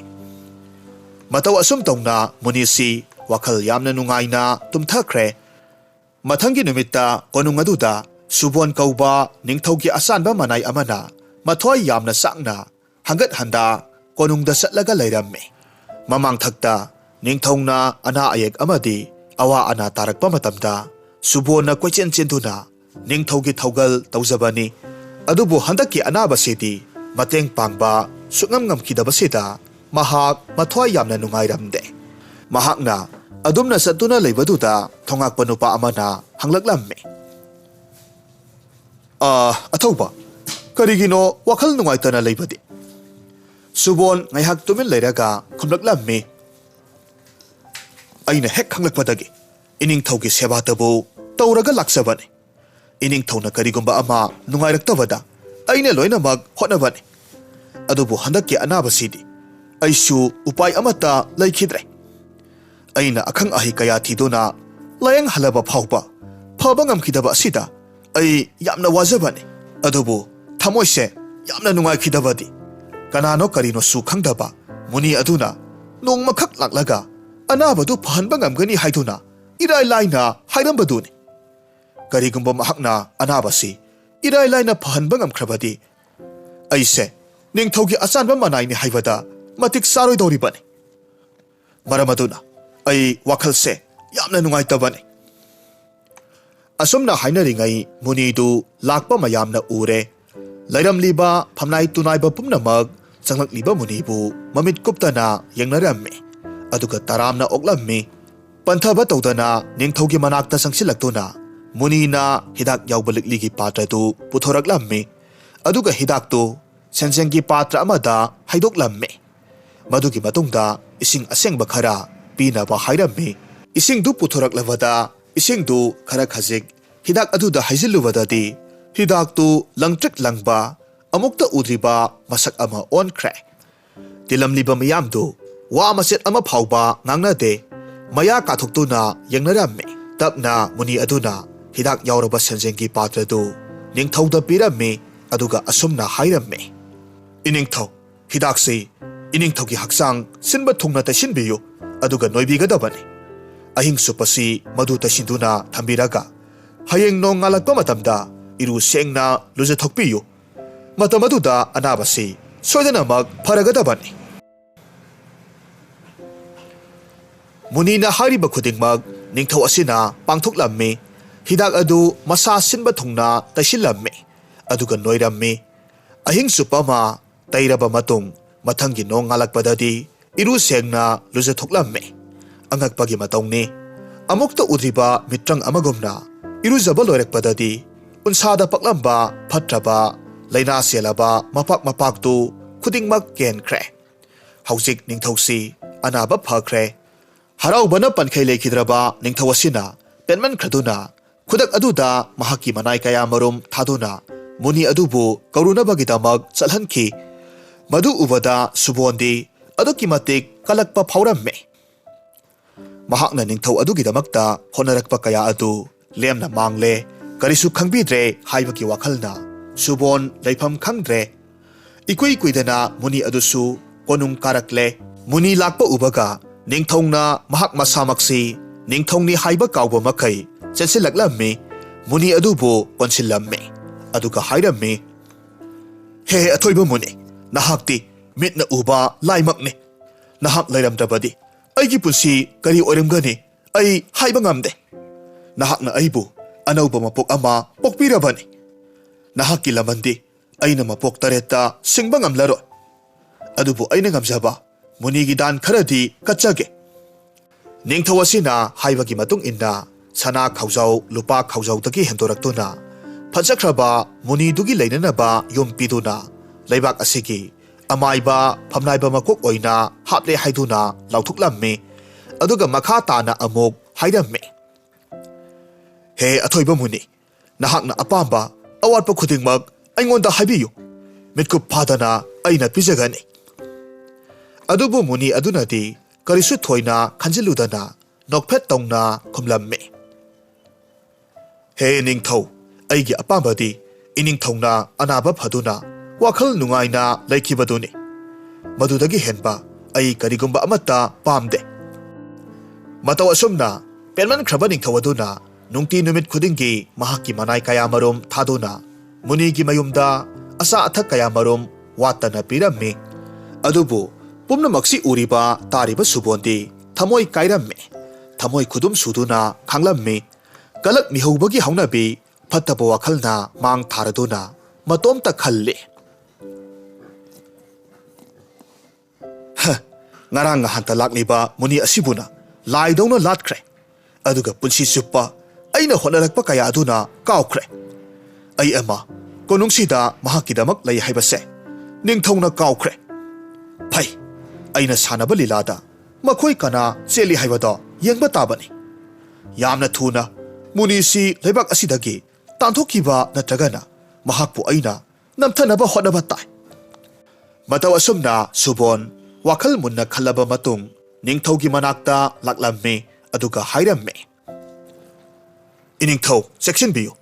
ꯃꯇꯧ ꯑꯁꯨꯝ ꯇꯧꯅ ꯃꯨꯅꯤꯁꯤ ꯋꯥꯈꯜ ꯌꯥꯝꯅ ꯅꯨꯡꯉꯥꯏꯅ ꯇꯨꯝꯊꯈ꯭ꯔꯦ꯫ ꯃꯊꯪꯒꯤ ꯅꯨꯃꯤꯠꯇ ꯀꯣꯅꯨꯡ ꯑꯗꯨꯗ ꯁꯨꯕꯣꯟ ꯀꯧꯕ ꯅꯤꯡꯊꯧꯒꯤ ꯑꯆꯥꯟꯕ ꯃꯅꯥꯏ ꯑꯃꯅ ꯃꯊ꯭ꯋꯥꯏ ꯌꯥꯝꯅ ꯆꯥꯛꯅ ꯍꯪꯒꯠ ꯍꯟꯗꯥ ꯀꯣꯅꯨꯡꯗ ꯆꯠꯂꯒ ꯂꯩꯔꯝꯃꯤ꯫ ꯃꯃꯥꯡꯊꯛꯇ ꯅꯤꯡꯊꯧꯅ ꯑꯅꯥ ꯑꯌꯦꯛ ꯑꯃꯗꯤ ꯑꯋꯥ ꯑꯅꯥ ꯇꯥꯔꯛꯄ ꯃꯇꯝꯗ ꯁꯨꯕꯣꯟꯅ ꯀꯣꯏꯆꯦꯟ ꯆꯦꯟꯗꯨꯅ ꯅꯤꯡꯊꯧꯒꯤ ꯊꯧꯒꯜ ꯇꯧꯖꯕꯅꯤ꯫ ꯑꯗꯨꯕꯨ ꯍꯟꯗꯛꯀꯤ ꯑꯅꯥꯕꯁꯤꯗꯤ ꯃꯇꯦꯡ ꯄꯥꯡꯕ ꯁꯨꯛꯉꯝ ꯉꯝꯈꯤꯗꯕꯁꯤꯗ ꯃꯍꯥꯛ ꯃꯊ꯭ꯋꯥꯏ ꯌꯥꯝꯅ ꯅꯨꯡꯉꯥꯏꯔꯝꯗꯦ꯫ ꯃꯍꯥꯛꯅ ꯑꯗꯨꯝꯅ ꯆꯠꯇꯨꯅ ꯂꯩꯕꯗꯨꯗ ꯊꯣꯉꯥꯛꯄ ꯅꯨꯄꯥ ꯑꯃꯅ ꯍꯪꯂꯛꯂꯝꯃꯤ꯫ "ꯑꯥ, ꯑꯊꯧꯕ, ꯀꯔꯤꯒꯤꯅꯣ ꯋꯥꯈꯜ ꯅꯨꯡꯉꯥꯏꯇꯅ ꯂꯩꯕꯗꯤ?" ꯁꯨꯕꯣꯟ ꯉꯥꯏꯍꯥꯛ ꯇꯨꯃꯤꯟ ꯂꯩꯔꯒ ꯈꯨꯝꯂꯛꯂꯝꯃꯤ꯫ "ꯑꯩꯅ ꯍꯦꯛ ꯈꯪꯂꯛꯄꯗꯒꯤ ꯏꯅꯤꯡꯊꯧꯒꯤ ꯁꯦꯕꯥꯇꯕꯨ ꯇꯧꯔꯒ ꯂꯥꯛꯆꯕꯅꯤ꯫ ꯏꯅꯤꯡꯊꯧꯅ ꯀꯔꯤꯒꯨꯝꯕ ꯑꯃ ꯅꯨꯡꯉꯥꯏꯔꯛꯇꯕꯗ ꯑꯩꯅ ꯂꯣꯏꯅꯃꯛ ꯍꯣꯠꯅꯕꯅꯤ꯫ ꯑꯗꯨꯕꯨ ꯍꯟꯗꯛꯀꯤ ꯑꯅꯥꯕꯁꯤꯗꯤ ꯑꯩꯁꯨ ꯎꯄꯥꯏ ꯑꯃꯠꯇ ꯂꯩꯈꯤꯗ꯭ꯔꯦ꯫ ꯑꯩꯅ ꯑꯈꯪ ꯑꯍꯩ ꯀꯌꯥ ꯊꯤꯗꯨꯅ ꯂꯥꯌꯦꯡꯍꯜꯂꯕ ꯐꯥꯎꯕ ꯐꯕ ꯉꯝꯈꯤꯗꯕ ꯑꯁꯤꯗ ꯑꯩ ꯌꯥꯝꯅ ꯋꯥꯖꯕꯅꯤ꯫ ꯑꯗꯨꯕꯨ ꯊꯃꯣꯏꯁꯦ ꯌꯥꯝꯅ ꯅꯨꯡꯉꯥꯏꯈꯤꯗꯕꯗꯤ ꯀꯅꯥꯅꯣ ꯀꯔꯤꯅꯣꯁꯨ ꯈꯪꯗꯕ ꯃꯨꯅꯤ ꯑꯗꯨꯅ ꯅꯣꯡꯃꯈꯛ ꯂꯥꯛꯂꯒ ꯑꯅꯥꯕꯗꯨ ꯐꯍꯟꯕ ꯉꯝꯒꯅꯤ ꯍꯥꯏꯗꯨꯅ ꯏꯔꯥꯏ ꯂꯥꯏꯅ ꯍꯥꯏꯔꯝꯕꯗꯨꯅꯤ꯫ ꯀꯔꯤꯒꯨꯝꯕ ꯃꯍꯥꯛꯅ ꯑꯅꯥꯕꯁꯤ ꯏꯔꯥꯏ ꯂꯥꯏꯅ ꯐꯍꯟꯕ ꯉꯝꯈ꯭ꯔꯕꯗꯤ ꯑꯩꯁꯦ ꯅꯤꯡꯊꯧꯒꯤ ꯑꯆꯥꯟꯕ ꯃꯅꯥꯏꯅꯤ ꯍꯥꯏꯕꯗ ꯃꯇꯤꯛ ꯆꯥꯔꯣꯏꯗꯧꯔꯤꯕꯅꯤ꯫ ꯃꯔꯝ ꯑꯗꯨꯅ ꯑꯩ ꯋꯥꯈꯜꯁꯦ ꯌꯥꯝꯅ ꯅꯨꯡꯉꯥꯏꯇꯕꯅꯤ꯫ ꯑꯁꯨꯝꯅ ꯍꯥꯏꯅꯔꯤꯉꯩ ꯃꯨꯅꯤꯗꯨ ꯂꯥꯛꯄ ꯃꯌꯥꯝꯅ ꯎꯔꯦ꯫ ꯂꯩꯔꯝꯂꯤꯕ ꯐꯝꯅꯥꯏ ꯇꯨꯅꯥꯏꯕ ꯄꯨꯝꯅꯃꯛ ꯆꯪꯂꯛꯂꯤꯕ ꯃꯨꯅꯤꯕꯨ ꯃꯃꯤꯠ ꯀꯨꯞꯇꯅ ꯌꯦꯡꯅꯔꯝꯃꯤ꯫ ꯑꯗꯨꯒ ꯇꯔꯥꯝꯅ ꯑꯣꯛꯂꯝꯃꯤ꯫ ꯄꯟꯊꯕ ꯇꯧꯗꯅ ꯅꯤꯡꯊꯧꯒꯤ ꯃꯅꯥꯛꯇ ꯆꯪꯁꯤꯜꯂꯛꯇꯨꯅ ꯃꯨꯅꯤꯅ ꯍꯤꯗꯥꯛ ꯌꯥꯎꯕ ꯂꯤꯛꯂꯤꯒꯤ ꯄꯥꯇ꯭ꯔꯗꯨ ꯄꯨꯊꯣꯔꯛꯂꯝꯃꯤ꯫ ꯑꯗꯨꯒ ꯍꯤꯗꯥꯛꯇꯨ ꯁꯦꯟꯖꯦꯡꯒꯤ ꯄꯥꯇ꯭ꯔ ꯑꯃꯗ ꯍꯩꯗꯣꯛꯂꯝꯃꯤ꯫ ꯃꯗꯨꯒꯤ ꯃꯇꯨꯡꯗ ꯏꯁꯤꯡ ꯑꯁꯦꯡꯕ ꯈꯔ ꯄꯤꯅꯕ ꯍꯥꯏꯔꯝꯃꯤ꯫ ꯏꯁꯤꯡꯗꯨ ꯄꯨꯊꯣꯔꯛꯂꯕꯗ ꯏꯁꯤꯡꯗꯨ ꯈꯔ ꯈꯖꯤꯛ ꯍꯤꯗꯥꯛ ꯑꯗꯨꯗ ꯍꯩꯖꯤꯜꯂꯨꯕꯗꯗꯤ ꯍꯤꯗꯥꯛꯇꯨ ꯂꯪꯇ꯭ꯔꯤꯛ ꯂꯪꯕ ꯑꯃꯨꯛꯇ ꯎꯗ꯭ꯔꯤꯕ ꯃꯁꯛ ꯑꯃ ꯑꯣꯟꯈ꯭ꯔꯦ꯫ ꯇꯤꯜꯂꯝꯂꯤꯕ ꯃꯤꯌꯥꯝꯗꯨ ꯋꯥ ꯃꯆꯦꯠ ꯑꯃ ꯐꯥꯎꯕ ꯉꯥꯡꯅꯗꯦ꯫ ꯃꯌꯥ ꯀꯥꯊꯣꯛꯇꯨꯅ ꯌꯦꯡꯅꯔꯝꯃꯤ꯫ ꯇꯞꯅ ꯃꯨꯅꯤ ꯑꯗꯨꯅ ꯍꯤꯗꯥꯛ ꯌꯥꯎꯔꯕ ꯁꯦꯟꯖꯦꯡꯒꯤ ꯄꯥꯇ꯭ꯔꯗꯨ ꯅꯤꯡꯊꯧꯗ ꯄꯤꯔꯝꯃꯤ꯫ ꯑꯗꯨꯒ ꯑꯁꯨꯝꯅ ꯍꯥꯏꯔꯝꯃꯤ, "ꯏꯅꯤꯡꯊꯧ, ꯍꯤꯗꯥꯛꯁꯤ ꯏꯅꯤꯡꯊꯧꯒꯤ ꯍꯛꯆꯥꯡ ꯁꯤꯟꯕ ꯊꯨꯡꯅ ꯇꯩꯁꯤꯟꯕꯤꯌꯨ, ꯑꯗꯨꯒ ꯅꯣꯏꯕꯤꯒꯗꯕꯅꯤ꯫ ꯑꯍꯤꯡ ꯆꯨꯞꯄꯁꯤ ꯃꯗꯨ ꯇꯩꯁꯤꯟꯗꯨꯅ ꯊꯝꯕꯤꯔꯒ ꯍꯌꯦꯡ ꯅꯣꯡ ꯉꯥꯜꯂꯛꯄ ꯃꯇꯝꯗ ꯏꯔꯨ ꯁꯦꯡꯅ ꯂꯨꯖꯊꯣꯛꯄꯤꯌꯨ꯫ ꯃꯇꯝ ꯑꯗꯨꯗ ꯑꯅꯥꯕꯁꯤ ꯁꯣꯏꯗꯅꯃꯛ ꯐꯔꯒꯗꯕꯅꯤ꯫" ꯃꯨꯅꯤꯅ ꯍꯥꯏꯔꯤꯕ ꯈꯨꯗꯤꯡꯃꯛ ꯅꯤꯡꯊꯧ ꯑꯁꯤꯅ ꯄꯥꯡꯊꯣꯛꯂꯝꯃꯤ꯫ ꯍꯤꯗꯥꯛ ꯑꯗꯨ ꯃꯁꯥ ꯁꯤꯟꯕ ꯊꯨꯡꯅ ꯇꯩꯁꯤꯜꯂꯝꯃꯤ꯫ ꯑꯗꯨꯒ ꯅꯣꯏꯔꯝꯃꯤ꯫ ꯑꯍꯤꯡ ꯆꯨꯞꯄ ꯑꯃ ꯇꯩꯔꯕ ꯃꯇꯨꯡ ꯃꯊꯪꯒꯤ ꯅꯣꯡ ꯉꯥꯜꯂꯛꯄꯗꯗꯤ ꯏꯔꯨ ꯁꯦꯡꯅ ꯂꯨꯖꯊꯣꯛꯂꯝꯃꯤ꯫ ꯑꯉꯛꯄꯒꯤ ꯃꯇꯧꯅꯤ꯫ ꯑꯃꯨꯛꯇ ꯎꯗ꯭ꯔꯤꯕ ꯃꯤꯇ꯭ꯔꯪ ꯑꯃꯒꯨꯝꯅ ꯏꯔꯨꯖꯕ ꯂꯣꯏꯔꯛꯄꯗꯗꯤ ꯎꯟꯁꯥꯗ ꯄꯛꯂꯝꯕ ꯐꯠꯇ꯭ꯔꯕ ꯂꯥꯏꯅꯥ ꯆꯦꯜꯂꯕ ꯃꯄꯥꯛ ꯃꯄꯥꯛꯇꯨ ꯈꯨꯗꯤꯡꯃꯛ ꯀꯦꯟꯈ꯭ꯔꯦ꯫ ꯍꯧꯖꯤꯛ ꯅꯤꯡꯊꯧꯁꯤ ꯑꯅꯥꯕ ꯐꯈ꯭ꯔꯦ꯫ ꯍꯔꯥꯎꯕꯅ ꯄꯟꯈꯩ ꯂꯩꯈꯤꯗ꯭ꯔꯕ ꯅꯤꯡꯊꯧ ꯑꯁꯤꯅ ꯄꯦꯟꯃꯟꯈ꯭ꯔꯗꯨꯅ ꯈꯨꯗꯛ ꯑꯗꯨꯗ ꯃꯍꯥꯛꯀꯤ ꯃꯅꯥꯏ ꯀꯌꯥ ꯃꯔꯨꯝ ꯊꯥꯗꯨꯅ ꯃꯨꯅꯤ ꯑꯗꯨꯕꯨ ꯀꯧꯔꯨꯅꯕꯒꯤꯗꯃꯛ ꯆꯠꯍꯟꯈꯤ꯫ ꯃꯗꯨ ꯎꯕꯗ ꯁꯨꯕꯣꯟꯗꯤ ꯑꯗꯨꯛꯀꯤ ꯃꯇꯤꯛ ꯀꯂꯛꯄ ꯐꯥꯎꯔꯝꯃꯤ꯫ ꯃꯍꯥꯛꯅ ꯅꯤꯡꯊꯧ ꯑꯗꯨꯒꯤꯗꯃꯛꯇ ꯍꯣꯠꯅꯔꯛꯄ ꯀꯌꯥ ꯑꯗꯨ ꯂꯦꯝꯅ ꯃꯥꯡꯂꯦ, ꯀꯔꯤꯁꯨ ꯈꯪꯕꯤꯗ꯭ꯔꯦ ꯍꯥꯏꯕꯒꯤ ꯋꯥꯈꯜꯅ ꯁꯨꯕꯣꯟ ꯂꯩꯐꯝ ꯈꯪꯗ꯭ꯔꯦ꯫ ꯏꯀꯨꯏ ꯀꯨꯏꯗꯅ ꯃꯨꯅꯤ ꯑꯗꯨꯁꯨ ꯀꯣꯅꯨꯡ ꯀꯥꯔꯛꯂꯦ꯫ ꯃꯨꯅꯤ ꯂꯥꯛꯄ ꯎꯕꯒ ꯅꯤꯡꯊꯧꯅ ꯃꯍꯥꯛ ꯃꯁꯥꯃꯛꯁꯤ ꯅꯤꯡꯊꯧꯅꯤ ꯍꯥꯏꯕ ꯀꯥꯎꯕ ꯃꯈꯩ ꯆꯦꯟꯁꯤꯜꯂꯛꯂꯝꯃꯤ꯫ ꯃꯨꯅꯤ ꯑꯗꯨꯕꯨ ꯀꯣꯟꯁꯤꯜꯂꯝꯃꯤ꯫ ꯑꯗꯨꯒ ꯍꯥꯏꯔꯝꯃꯤ, "ꯍꯦ ꯑꯊꯣꯏꯕ ꯃꯨꯅꯤ, ꯅꯍꯥꯛꯇꯤ ꯃꯤꯠꯅ ꯎꯕ ꯂꯥꯏꯃꯛꯅꯤ꯫ ꯅꯍꯥꯛ ꯂꯩꯔꯝꯗ꯭ꯔꯕꯗꯤ ꯑꯩꯒꯤ ꯄꯨꯟꯁꯤ ꯀꯔꯤ ꯑꯣꯏꯔꯝꯒꯅꯤ? ꯑꯩ ꯍꯥꯏꯕ ꯉꯝꯗꯦ꯫ ꯅꯍꯥꯛꯅ ꯑꯩꯕꯨ ꯑꯅꯧꯕ ꯃꯄꯣꯛ ꯑꯃ ꯄꯣꯛꯄꯤꯔꯕꯅꯤ꯫ ꯅꯍꯥꯛꯀꯤ ꯂꯃꯟꯗꯤ ꯑꯩꯅ ꯃꯄꯣꯛ ꯇꯔꯦꯠꯇ ꯁꯤꯡꯕ ꯉꯝꯂꯔꯣꯏ꯫ ꯑꯗꯨꯕꯨ ꯑꯩꯅ ꯉꯝꯖꯕ ꯃꯨꯅꯤꯒꯤ ꯗꯥꯟ ꯈꯔꯗꯤ ꯀꯠꯆꯒꯦ꯫" ꯅꯤꯡꯊꯧ ꯑꯁꯤꯅ ꯍꯥꯏꯕꯒꯤ ꯃꯇꯨꯡ ꯏꯟꯅ ꯁꯅꯥ ꯈꯥꯎꯖꯥꯎ, ꯂꯨꯄꯥ ꯈꯥꯎꯖꯥꯎꯗꯒꯤ ꯍꯦꯟꯗꯣꯔꯛꯇꯨꯅ ꯐꯖꯈ꯭ꯔꯕ ꯃꯨꯅꯤꯗꯨꯒꯤ ꯂꯩꯅꯅꯕ ꯌꯨꯝ ꯄꯤꯗꯨꯅ ꯂꯩꯕꯥꯛ ꯑꯁꯤꯒꯤ ꯑꯃꯥꯏꯕ ꯐꯝꯅꯥꯏꯕ ꯃꯀꯣꯛ ꯑꯣꯏꯅ ꯍꯥꯞꯂꯦ ꯍꯥꯏꯗꯨꯅ ꯂꯥꯎꯊꯣꯛꯂꯝꯃꯤ꯫ ꯑꯗꯨꯒ ꯃꯈꯥ ꯇꯥꯅ ꯑꯃꯨꯛ ꯍꯥꯏꯔꯝꯃꯤ, "ꯍꯦ ꯑꯊꯣꯏꯕ ꯃꯨꯅꯤ, ꯅꯍꯥꯛꯅ ꯑꯄꯥꯝꯕ ꯑꯋꯥꯠꯄ ꯈꯨꯗꯤꯡꯃꯛ ꯑꯩꯉꯣꯟꯗ ꯍꯥꯏꯕꯤꯌꯨ꯫ ꯃꯤꯠꯀꯨꯞ ꯐꯥꯗꯅ ꯑꯩꯅ ꯄꯤꯖꯒꯅꯤ꯫" ꯑꯗꯨꯕꯨ ꯃꯨꯅꯤ ꯑꯗꯨꯅꯗꯤ ꯀꯔꯤꯁꯨ ꯊꯣꯏꯅ ꯈꯟꯖꯤꯜꯂꯨꯗꯅ ꯅꯣꯛꯐꯦꯠ ꯇꯧꯅ ꯈꯨꯝꯂꯝꯃꯤ, "ꯍꯦ ꯅꯤꯡꯊꯧ, ꯑꯩꯒꯤ ꯑꯄꯥꯝꯕꯗꯤ ꯏꯅꯤꯡꯊꯧꯅ ꯑꯅꯥꯕ ꯐꯗꯨꯅ ꯋꯥꯈꯜ ꯅꯨꯡꯉꯥꯏꯅ ꯂꯩꯈꯤꯕꯗꯨꯅꯤ꯫ ꯃꯗꯨꯗꯒꯤ ꯍꯦꯟꯕ ꯑꯩ ꯀꯔꯤꯒꯨꯝꯕ ꯑꯃꯠꯇ ꯄꯥꯝꯗꯦ꯫" ꯃꯇꯧ ꯑꯁꯨꯝꯅ ꯄꯦꯟꯃꯟꯈ꯭ꯔꯕ ꯅꯤꯡꯊꯧ ꯑꯗꯨꯅ ꯅꯨꯡꯇꯤ ꯅꯨꯃꯤꯠ ꯈꯨꯗꯤꯡꯒꯤ ꯃꯍꯥꯛꯀꯤ ꯃꯅꯥꯏ ꯀꯌꯥꯃꯔꯨꯝ ꯊꯥꯗꯨꯅ ꯃꯨꯅꯤꯒꯤ ꯃꯌꯨꯝꯗ ꯑꯆꯥ ꯑꯊꯛ ꯀꯌꯥꯃꯔꯨꯝ ꯋꯥꯠꯇꯅ ꯄꯤꯔꯝꯃꯤ꯫ ꯑꯗꯨꯕꯨ ꯄꯨꯝꯅꯃꯛꯁꯤ ꯎꯔꯤꯕ ꯇꯥꯔꯤꯕ ꯁꯨꯕꯣꯟꯗꯤ ꯊꯃꯣꯏ ꯀꯥꯏꯔꯝꯃꯤ꯫ ꯊꯃꯣꯏ ꯈꯨꯗꯨꯝ ꯁꯨꯗꯨꯅ ꯈꯥꯡꯂꯝꯃꯤ꯫ ꯀꯂꯛ ꯃꯤꯍꯧꯕꯒꯤ ꯍꯧꯅꯕꯤ ꯐꯠꯇꯕ ꯋꯥꯈꯜꯅ ꯃꯥꯡ ꯊꯥꯔꯗꯨꯅ ꯃꯇꯣꯝꯇ ꯈꯜꯂꯤ꯫ "ꯍ, ꯉꯔꯥꯡ ꯅꯍꯥꯟꯇ ꯂꯥꯛꯂꯤꯕ ꯃꯨꯅꯤ ꯑꯁꯤꯕꯨꯅ ꯂꯥꯏꯗꯧꯅ ꯂꯥꯠꯈ꯭ꯔꯦ꯫ ꯑꯗꯨꯒ ꯄꯨꯟꯁꯤ ꯆꯨꯞꯄ ꯑꯩꯅ ꯍꯣꯠꯅꯔꯛꯄ ꯀꯌꯥ ꯑꯗꯨꯅ ꯀꯥꯎꯈ꯭ꯔꯦ꯫ ꯑꯩ ꯑꯃ ꯀꯣꯅꯨꯡꯁꯤꯗ ꯃꯍꯥꯛꯀꯤꯗꯃꯛ ꯂꯩ ꯍꯥꯏꯕꯁꯦ ꯅꯤꯡꯊꯧꯅ ꯀꯥꯎꯈ꯭ꯔꯦ꯫ ꯐꯩ, ꯑꯩꯅ ꯁꯥꯟꯅꯕ ꯂꯤꯂꯥꯗ ꯃꯈꯣꯏ ꯀꯅꯥ ꯆꯦꯜꯂꯤ ꯍꯥꯏꯕꯗꯣ ꯌꯦꯡꯕ ꯇꯥꯕꯅꯤ꯫ ꯌꯥꯝꯅ ꯊꯨꯅ ꯃꯨꯅꯤꯁꯤ ꯂꯩꯕꯥꯛ ꯑꯁꯤꯗꯒꯤ ꯇꯥꯟꯊꯣꯛꯈꯤꯕ ꯅꯠꯇ꯭ꯔꯒꯅ ꯃꯍꯥꯛꯄꯨ ꯑꯩꯅ ꯅꯝꯊꯅꯕ ꯍꯣꯠꯅꯕ ꯇꯥꯏ꯫" ꯃꯇꯧ ꯑꯁꯨꯝꯅ ꯁꯨꯕꯣꯟ ꯋꯥꯈꯜ ꯃꯨꯟꯅ ꯈꯜꯂꯕ ꯃꯇꯨꯡ ꯅꯤꯡꯊꯧꯒꯤ ꯃꯅꯥꯛꯇ ꯂꯥꯛꯂꯝꯃꯤ꯫ ꯑꯗꯨꯒ ꯍꯥꯏꯔꯝꯃꯤ, "ꯏꯅꯤꯡꯊꯧ, ꯆꯦꯛꯁꯤꯟꯕꯤꯌꯨ꯫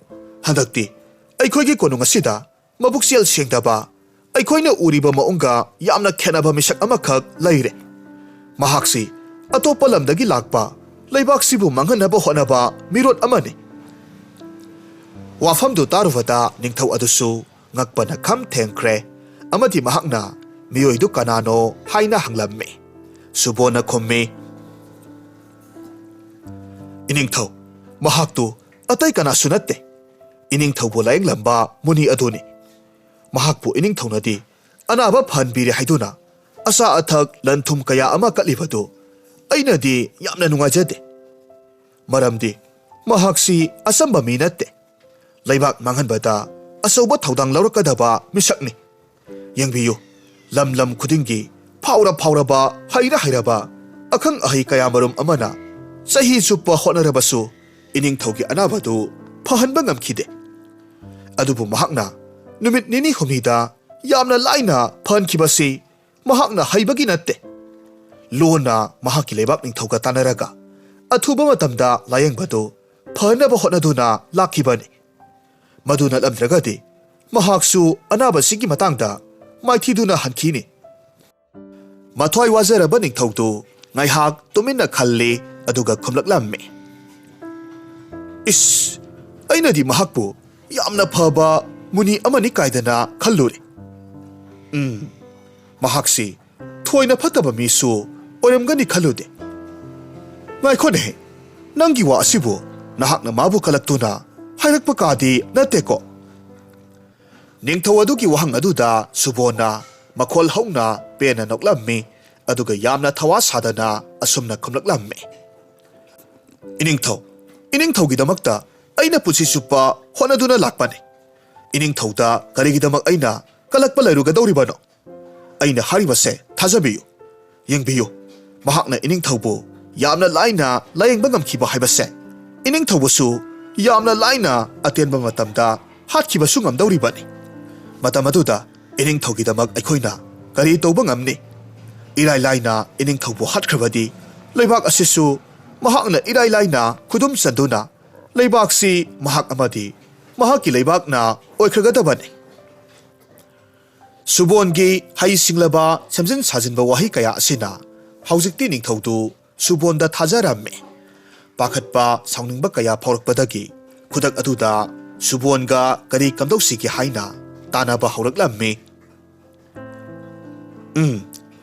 ꯍꯟꯗꯛꯇꯤ ꯑꯩꯈꯣꯏꯒꯤ ꯀꯣꯅꯨꯡ ꯑꯁꯤꯗ ꯃꯕꯨꯛꯆꯦꯜ ꯁꯦꯡꯗꯕ, ꯑꯩꯈꯣꯏꯅ ꯎꯔꯤꯕ ꯃꯑꯣꯡꯒ ꯌꯥꯝꯅ ꯈꯦꯠꯅꯕ ꯃꯤꯁꯛ ꯑꯃꯈꯛ ꯂꯩꯔꯦ꯫ ꯃꯍꯥꯛꯁꯤ ꯑꯇꯣꯞꯄ ꯂꯝꯗꯒꯤ ꯂꯥꯛꯄ, ꯂꯩꯕꯥꯛꯁꯤꯕꯨ ꯃꯥꯡꯍꯟꯅꯕ ꯍꯣꯠꯅꯕ ꯃꯤꯔꯣꯠ ꯑꯃꯅꯤ꯫ ꯋꯥꯐꯝꯗꯨ ꯇꯥꯔꯨꯕꯗ ꯅꯤꯡꯊꯧ ꯑꯗꯨꯁꯨ ꯉꯛꯄꯅ ꯈꯝ ꯊꯦꯡꯈ꯭ꯔꯦ, ꯑꯃꯗꯤ ꯃꯍꯥꯛꯅ ꯃꯤꯑꯣꯏꯗꯨ ꯀꯅꯥꯅꯣ ꯍꯥꯏꯅ ꯍꯪꯂꯝꯃꯤ꯫ ꯁꯨꯕꯣꯟꯅ ꯈꯨꯝꯃꯤ, "ꯏꯅꯤꯡꯊꯧ, ꯃꯍꯥꯛꯇꯨ ꯑꯇꯩ ꯀꯅꯥꯁꯨ ꯅꯠꯇꯦ, ꯏꯅꯤꯡꯊꯧꯕꯨ ꯂꯥꯌꯦꯡꯂꯝꯕ ꯃꯨꯅꯤ ꯑꯗꯨꯅꯤ꯫ ꯃꯍꯥꯛꯄꯨ ꯏꯅꯤꯡꯊꯧꯅꯗꯤ ꯑꯅꯥꯕ ꯐꯍꯟꯕꯤꯔꯦ ꯍꯥꯏꯗꯨꯅ ꯑꯆꯥ ꯑꯊꯛ ꯂꯟ ꯊꯨꯝ ꯀꯌꯥ ꯑꯃ ꯀꯠꯂꯤꯕꯗꯨ ꯑꯩꯅꯗꯤ ꯌꯥꯝꯅ ꯅꯨꯡꯉꯥꯏꯖꯗꯦ꯫ ꯃꯔꯝꯗꯤ ꯃꯍꯥꯛꯁꯤ ꯑꯆꯝꯕ ꯃꯤ ꯅꯠꯇꯦ꯫ ꯂꯩꯕꯥꯛ ꯃꯥꯡꯍꯟꯕꯗ ꯑꯆꯧꯕ ꯊꯧꯗꯥꯡ ꯂꯧꯔꯛꯀꯗꯕ ꯃꯤꯁꯛꯅꯤ꯫ ꯌꯦꯡꯕꯤꯌꯨ, ꯂꯝ ꯂꯝ ꯈꯨꯗꯤꯡꯒꯤ ꯐꯥꯎꯔ ꯐꯥꯎꯔꯕ, ꯍꯩꯔ ꯍꯩꯔꯕ ꯑꯈꯪ ꯑꯍꯩ ꯀꯌꯥꯃꯔꯨꯝ ꯑꯃꯅ ꯆꯍꯤ ꯆꯨꯞꯄ ꯍꯣꯠꯅꯔꯕꯁꯨ ꯏꯅꯤꯡꯊꯧꯒꯤ ꯑꯅꯥꯕꯗꯨ ꯐꯍꯟꯕ ꯉꯝꯈꯤꯗꯦ꯫ ꯑꯗꯨꯕꯨ ꯃꯍꯥꯛꯅ ꯅꯨꯃꯤꯠ ꯅꯤꯅꯤ ꯍꯨꯝꯅꯤꯗ ꯌꯥꯝꯅ ꯂꯥꯏꯅ ꯐꯍꯟꯈꯤꯕꯁꯤ ꯃꯍꯥꯛꯅ ꯍꯩꯕꯒꯤ ꯅꯠꯇꯦ꯫ ꯂꯣꯟꯅ ꯃꯍꯥꯛꯀꯤ ꯂꯩꯕꯥꯛ ꯅꯤꯡꯊꯧꯒ ꯇꯥꯟꯅꯔꯒ ꯑꯊꯨꯕ ꯃꯇꯝꯗ ꯂꯥꯌꯦꯡꯕꯗꯨ ꯐꯅꯕ ꯍꯣꯠꯅꯗꯨꯅ ꯂꯥꯛꯈꯤꯕꯅꯤ꯫ ꯃꯗꯨ ꯅꯠꯂꯝꯗ꯭ꯔꯒꯗꯤ ꯃꯍꯥꯛꯁꯨ ꯑꯅꯥꯕꯁꯤꯒꯤ ꯃꯇꯥꯡꯗ ꯃꯥꯏꯊꯤꯗꯨꯅ ꯍꯟꯈꯤꯅꯤ꯫" ꯃꯊ꯭ꯋꯥꯏ ꯋꯥꯖꯔꯕ ꯅꯤꯡꯊꯧꯗꯨ ꯉꯥꯏꯍꯥꯛ ꯇꯨꯃꯤꯟꯅ ꯈꯜꯂꯤ, ꯑꯗꯨꯒ ꯈꯨꯝꯂꯛꯂꯝꯃꯤ, "ꯏꯁ, ꯑꯩꯅꯗꯤ ꯃꯍꯥꯛꯄꯨ ꯌꯥꯝꯅ ꯐꯕ ꯃꯨꯅꯤ ꯑꯃꯅꯤ ꯀꯥꯏꯗꯅ ꯈꯜꯂꯨꯔꯦ꯫ ꯎꯝ, ꯃꯍꯥꯛꯁꯤ ꯊꯣꯏꯅ ꯐꯠꯇꯕ ꯃꯤꯁꯨ ꯑꯣꯏꯔꯝꯒꯅꯤ ꯈꯜꯂꯨꯗꯦ꯫ ꯉꯥꯏꯈꯣꯅꯦꯍꯦ, ꯅꯪꯒꯤ ꯋꯥ ꯑꯁꯤꯕꯨ ꯅꯍꯥꯛꯅ ꯃꯥꯕꯨ ꯀꯂꯛꯇꯨꯅ ꯍꯥꯏꯔꯛꯄ ꯀꯥꯗꯤ ꯅꯠꯇꯦꯀꯣ?" ꯅꯤꯡꯊꯧ ꯑꯗꯨꯒꯤ ꯋꯥꯍꯪ ꯑꯗꯨꯗ ꯁꯨꯕꯣꯟꯅ ꯃꯈꯣꯜ ꯍꯧꯅ ꯄꯦꯟꯅ ꯅꯣꯛꯂꯝꯃꯤ, ꯑꯗꯨꯒ ꯌꯥꯝꯅ ꯊꯋꯥ ꯁꯥꯗꯅ ꯑꯁꯨꯝꯅ ꯈꯨꯝꯂꯛꯂꯝꯃꯤ, "ꯏꯅꯤꯡꯊꯧ, ꯏꯅꯤꯡꯊꯧꯒꯤꯗꯃꯛꯇ ꯑꯩꯅ ꯄꯨꯟꯁꯤ ꯆꯨꯞꯄ ꯍꯣꯠꯅꯗꯨꯅ ꯂꯥꯛꯄꯅꯤ꯫ ꯏꯅꯤꯡꯊꯧꯗ ꯀꯔꯤꯒꯤꯗꯃꯛ ꯑꯩꯅ ꯀꯂꯛꯄ ꯂꯩꯔꯨꯒꯗꯧꯔꯤꯕꯅꯣ? ꯑꯩꯅ ꯍꯥꯏꯔꯤꯕꯁꯦ ꯊꯥꯖꯕꯤꯌꯨ꯫ ꯌꯦꯡꯕꯤꯌꯨ, ꯃꯍꯥꯛꯅ ꯏꯅꯤꯡꯊꯧꯕꯨ ꯌꯥꯝꯅ ꯂꯥꯏꯅ ꯂꯥꯌꯦꯡꯕ ꯉꯝꯈꯤꯕ ꯍꯥꯏꯕꯁꯦ, ꯏꯅꯤꯡꯊꯧꯕꯨꯁꯨ ꯌꯥꯝꯅ ꯂꯥꯏꯅ ꯑꯇꯦꯟꯕ ꯃꯇꯝꯗ ꯍꯥꯠꯈꯤꯕꯁꯨ ꯉꯝꯗꯧꯔꯤꯕꯅꯤ꯫ ꯃꯇꯝ ꯑꯗꯨꯗ ꯏꯅꯤꯡꯊꯧꯒꯤꯗꯃꯛ ꯑꯩꯈꯣꯏꯅ ꯀꯔꯤ ꯇꯧꯕ ꯉꯝꯅꯤ? ꯏꯔꯥꯏ ꯂꯥꯏꯅ ꯏꯅꯤꯡꯊꯧꯕꯨ ꯍꯥꯠꯈ꯭ꯔꯕꯗꯤ ꯂꯩꯕꯥꯛ ꯑꯁꯤꯁꯨ ꯃꯍꯥꯛꯅ ꯏꯔꯥꯏ ꯂꯥꯏꯅ ꯈꯨꯗꯨꯝ ꯆꯟꯗꯨꯅ ꯂꯩꯕꯥꯛꯁꯤ ꯃꯍꯥꯛ ꯑꯃꯗꯤ ꯃꯍꯥꯛꯀꯤ ꯂꯩꯕꯥꯛꯅ ꯑꯣꯏꯈ꯭ꯔꯒꯗꯕꯅꯤ꯫" ꯁꯨꯕꯣꯟꯒꯤ ꯍꯩ ꯁꯤꯡꯂꯕ ꯁꯦꯝꯖꯤꯟ ꯁꯥꯖꯤꯟꯕ ꯋꯥꯍꯩ ꯀꯌꯥ ꯑꯁꯤꯅ ꯍꯧꯖꯤꯛꯇꯤ ꯅꯤꯡꯊꯧꯗꯨ ꯁꯨꯕꯣꯟꯗ ꯊꯥꯖꯔꯝꯃꯤ꯫ ꯄꯥꯈꯠꯄ, ꯁꯥꯎꯅꯤꯡꯕ ꯀꯌꯥ ꯐꯥꯎꯔꯛꯄꯗꯒꯤ ꯈꯨꯗꯛ ꯑꯗꯨꯗ ꯁꯨꯕꯣꯟꯒ ꯀꯔꯤ ꯀꯝꯗꯧꯁꯤꯒꯦ ꯍꯥꯏꯅ ꯇꯥꯟꯅꯕ ꯍꯧꯔꯛꯂꯝꯃꯤ꯫ "ꯎꯝ,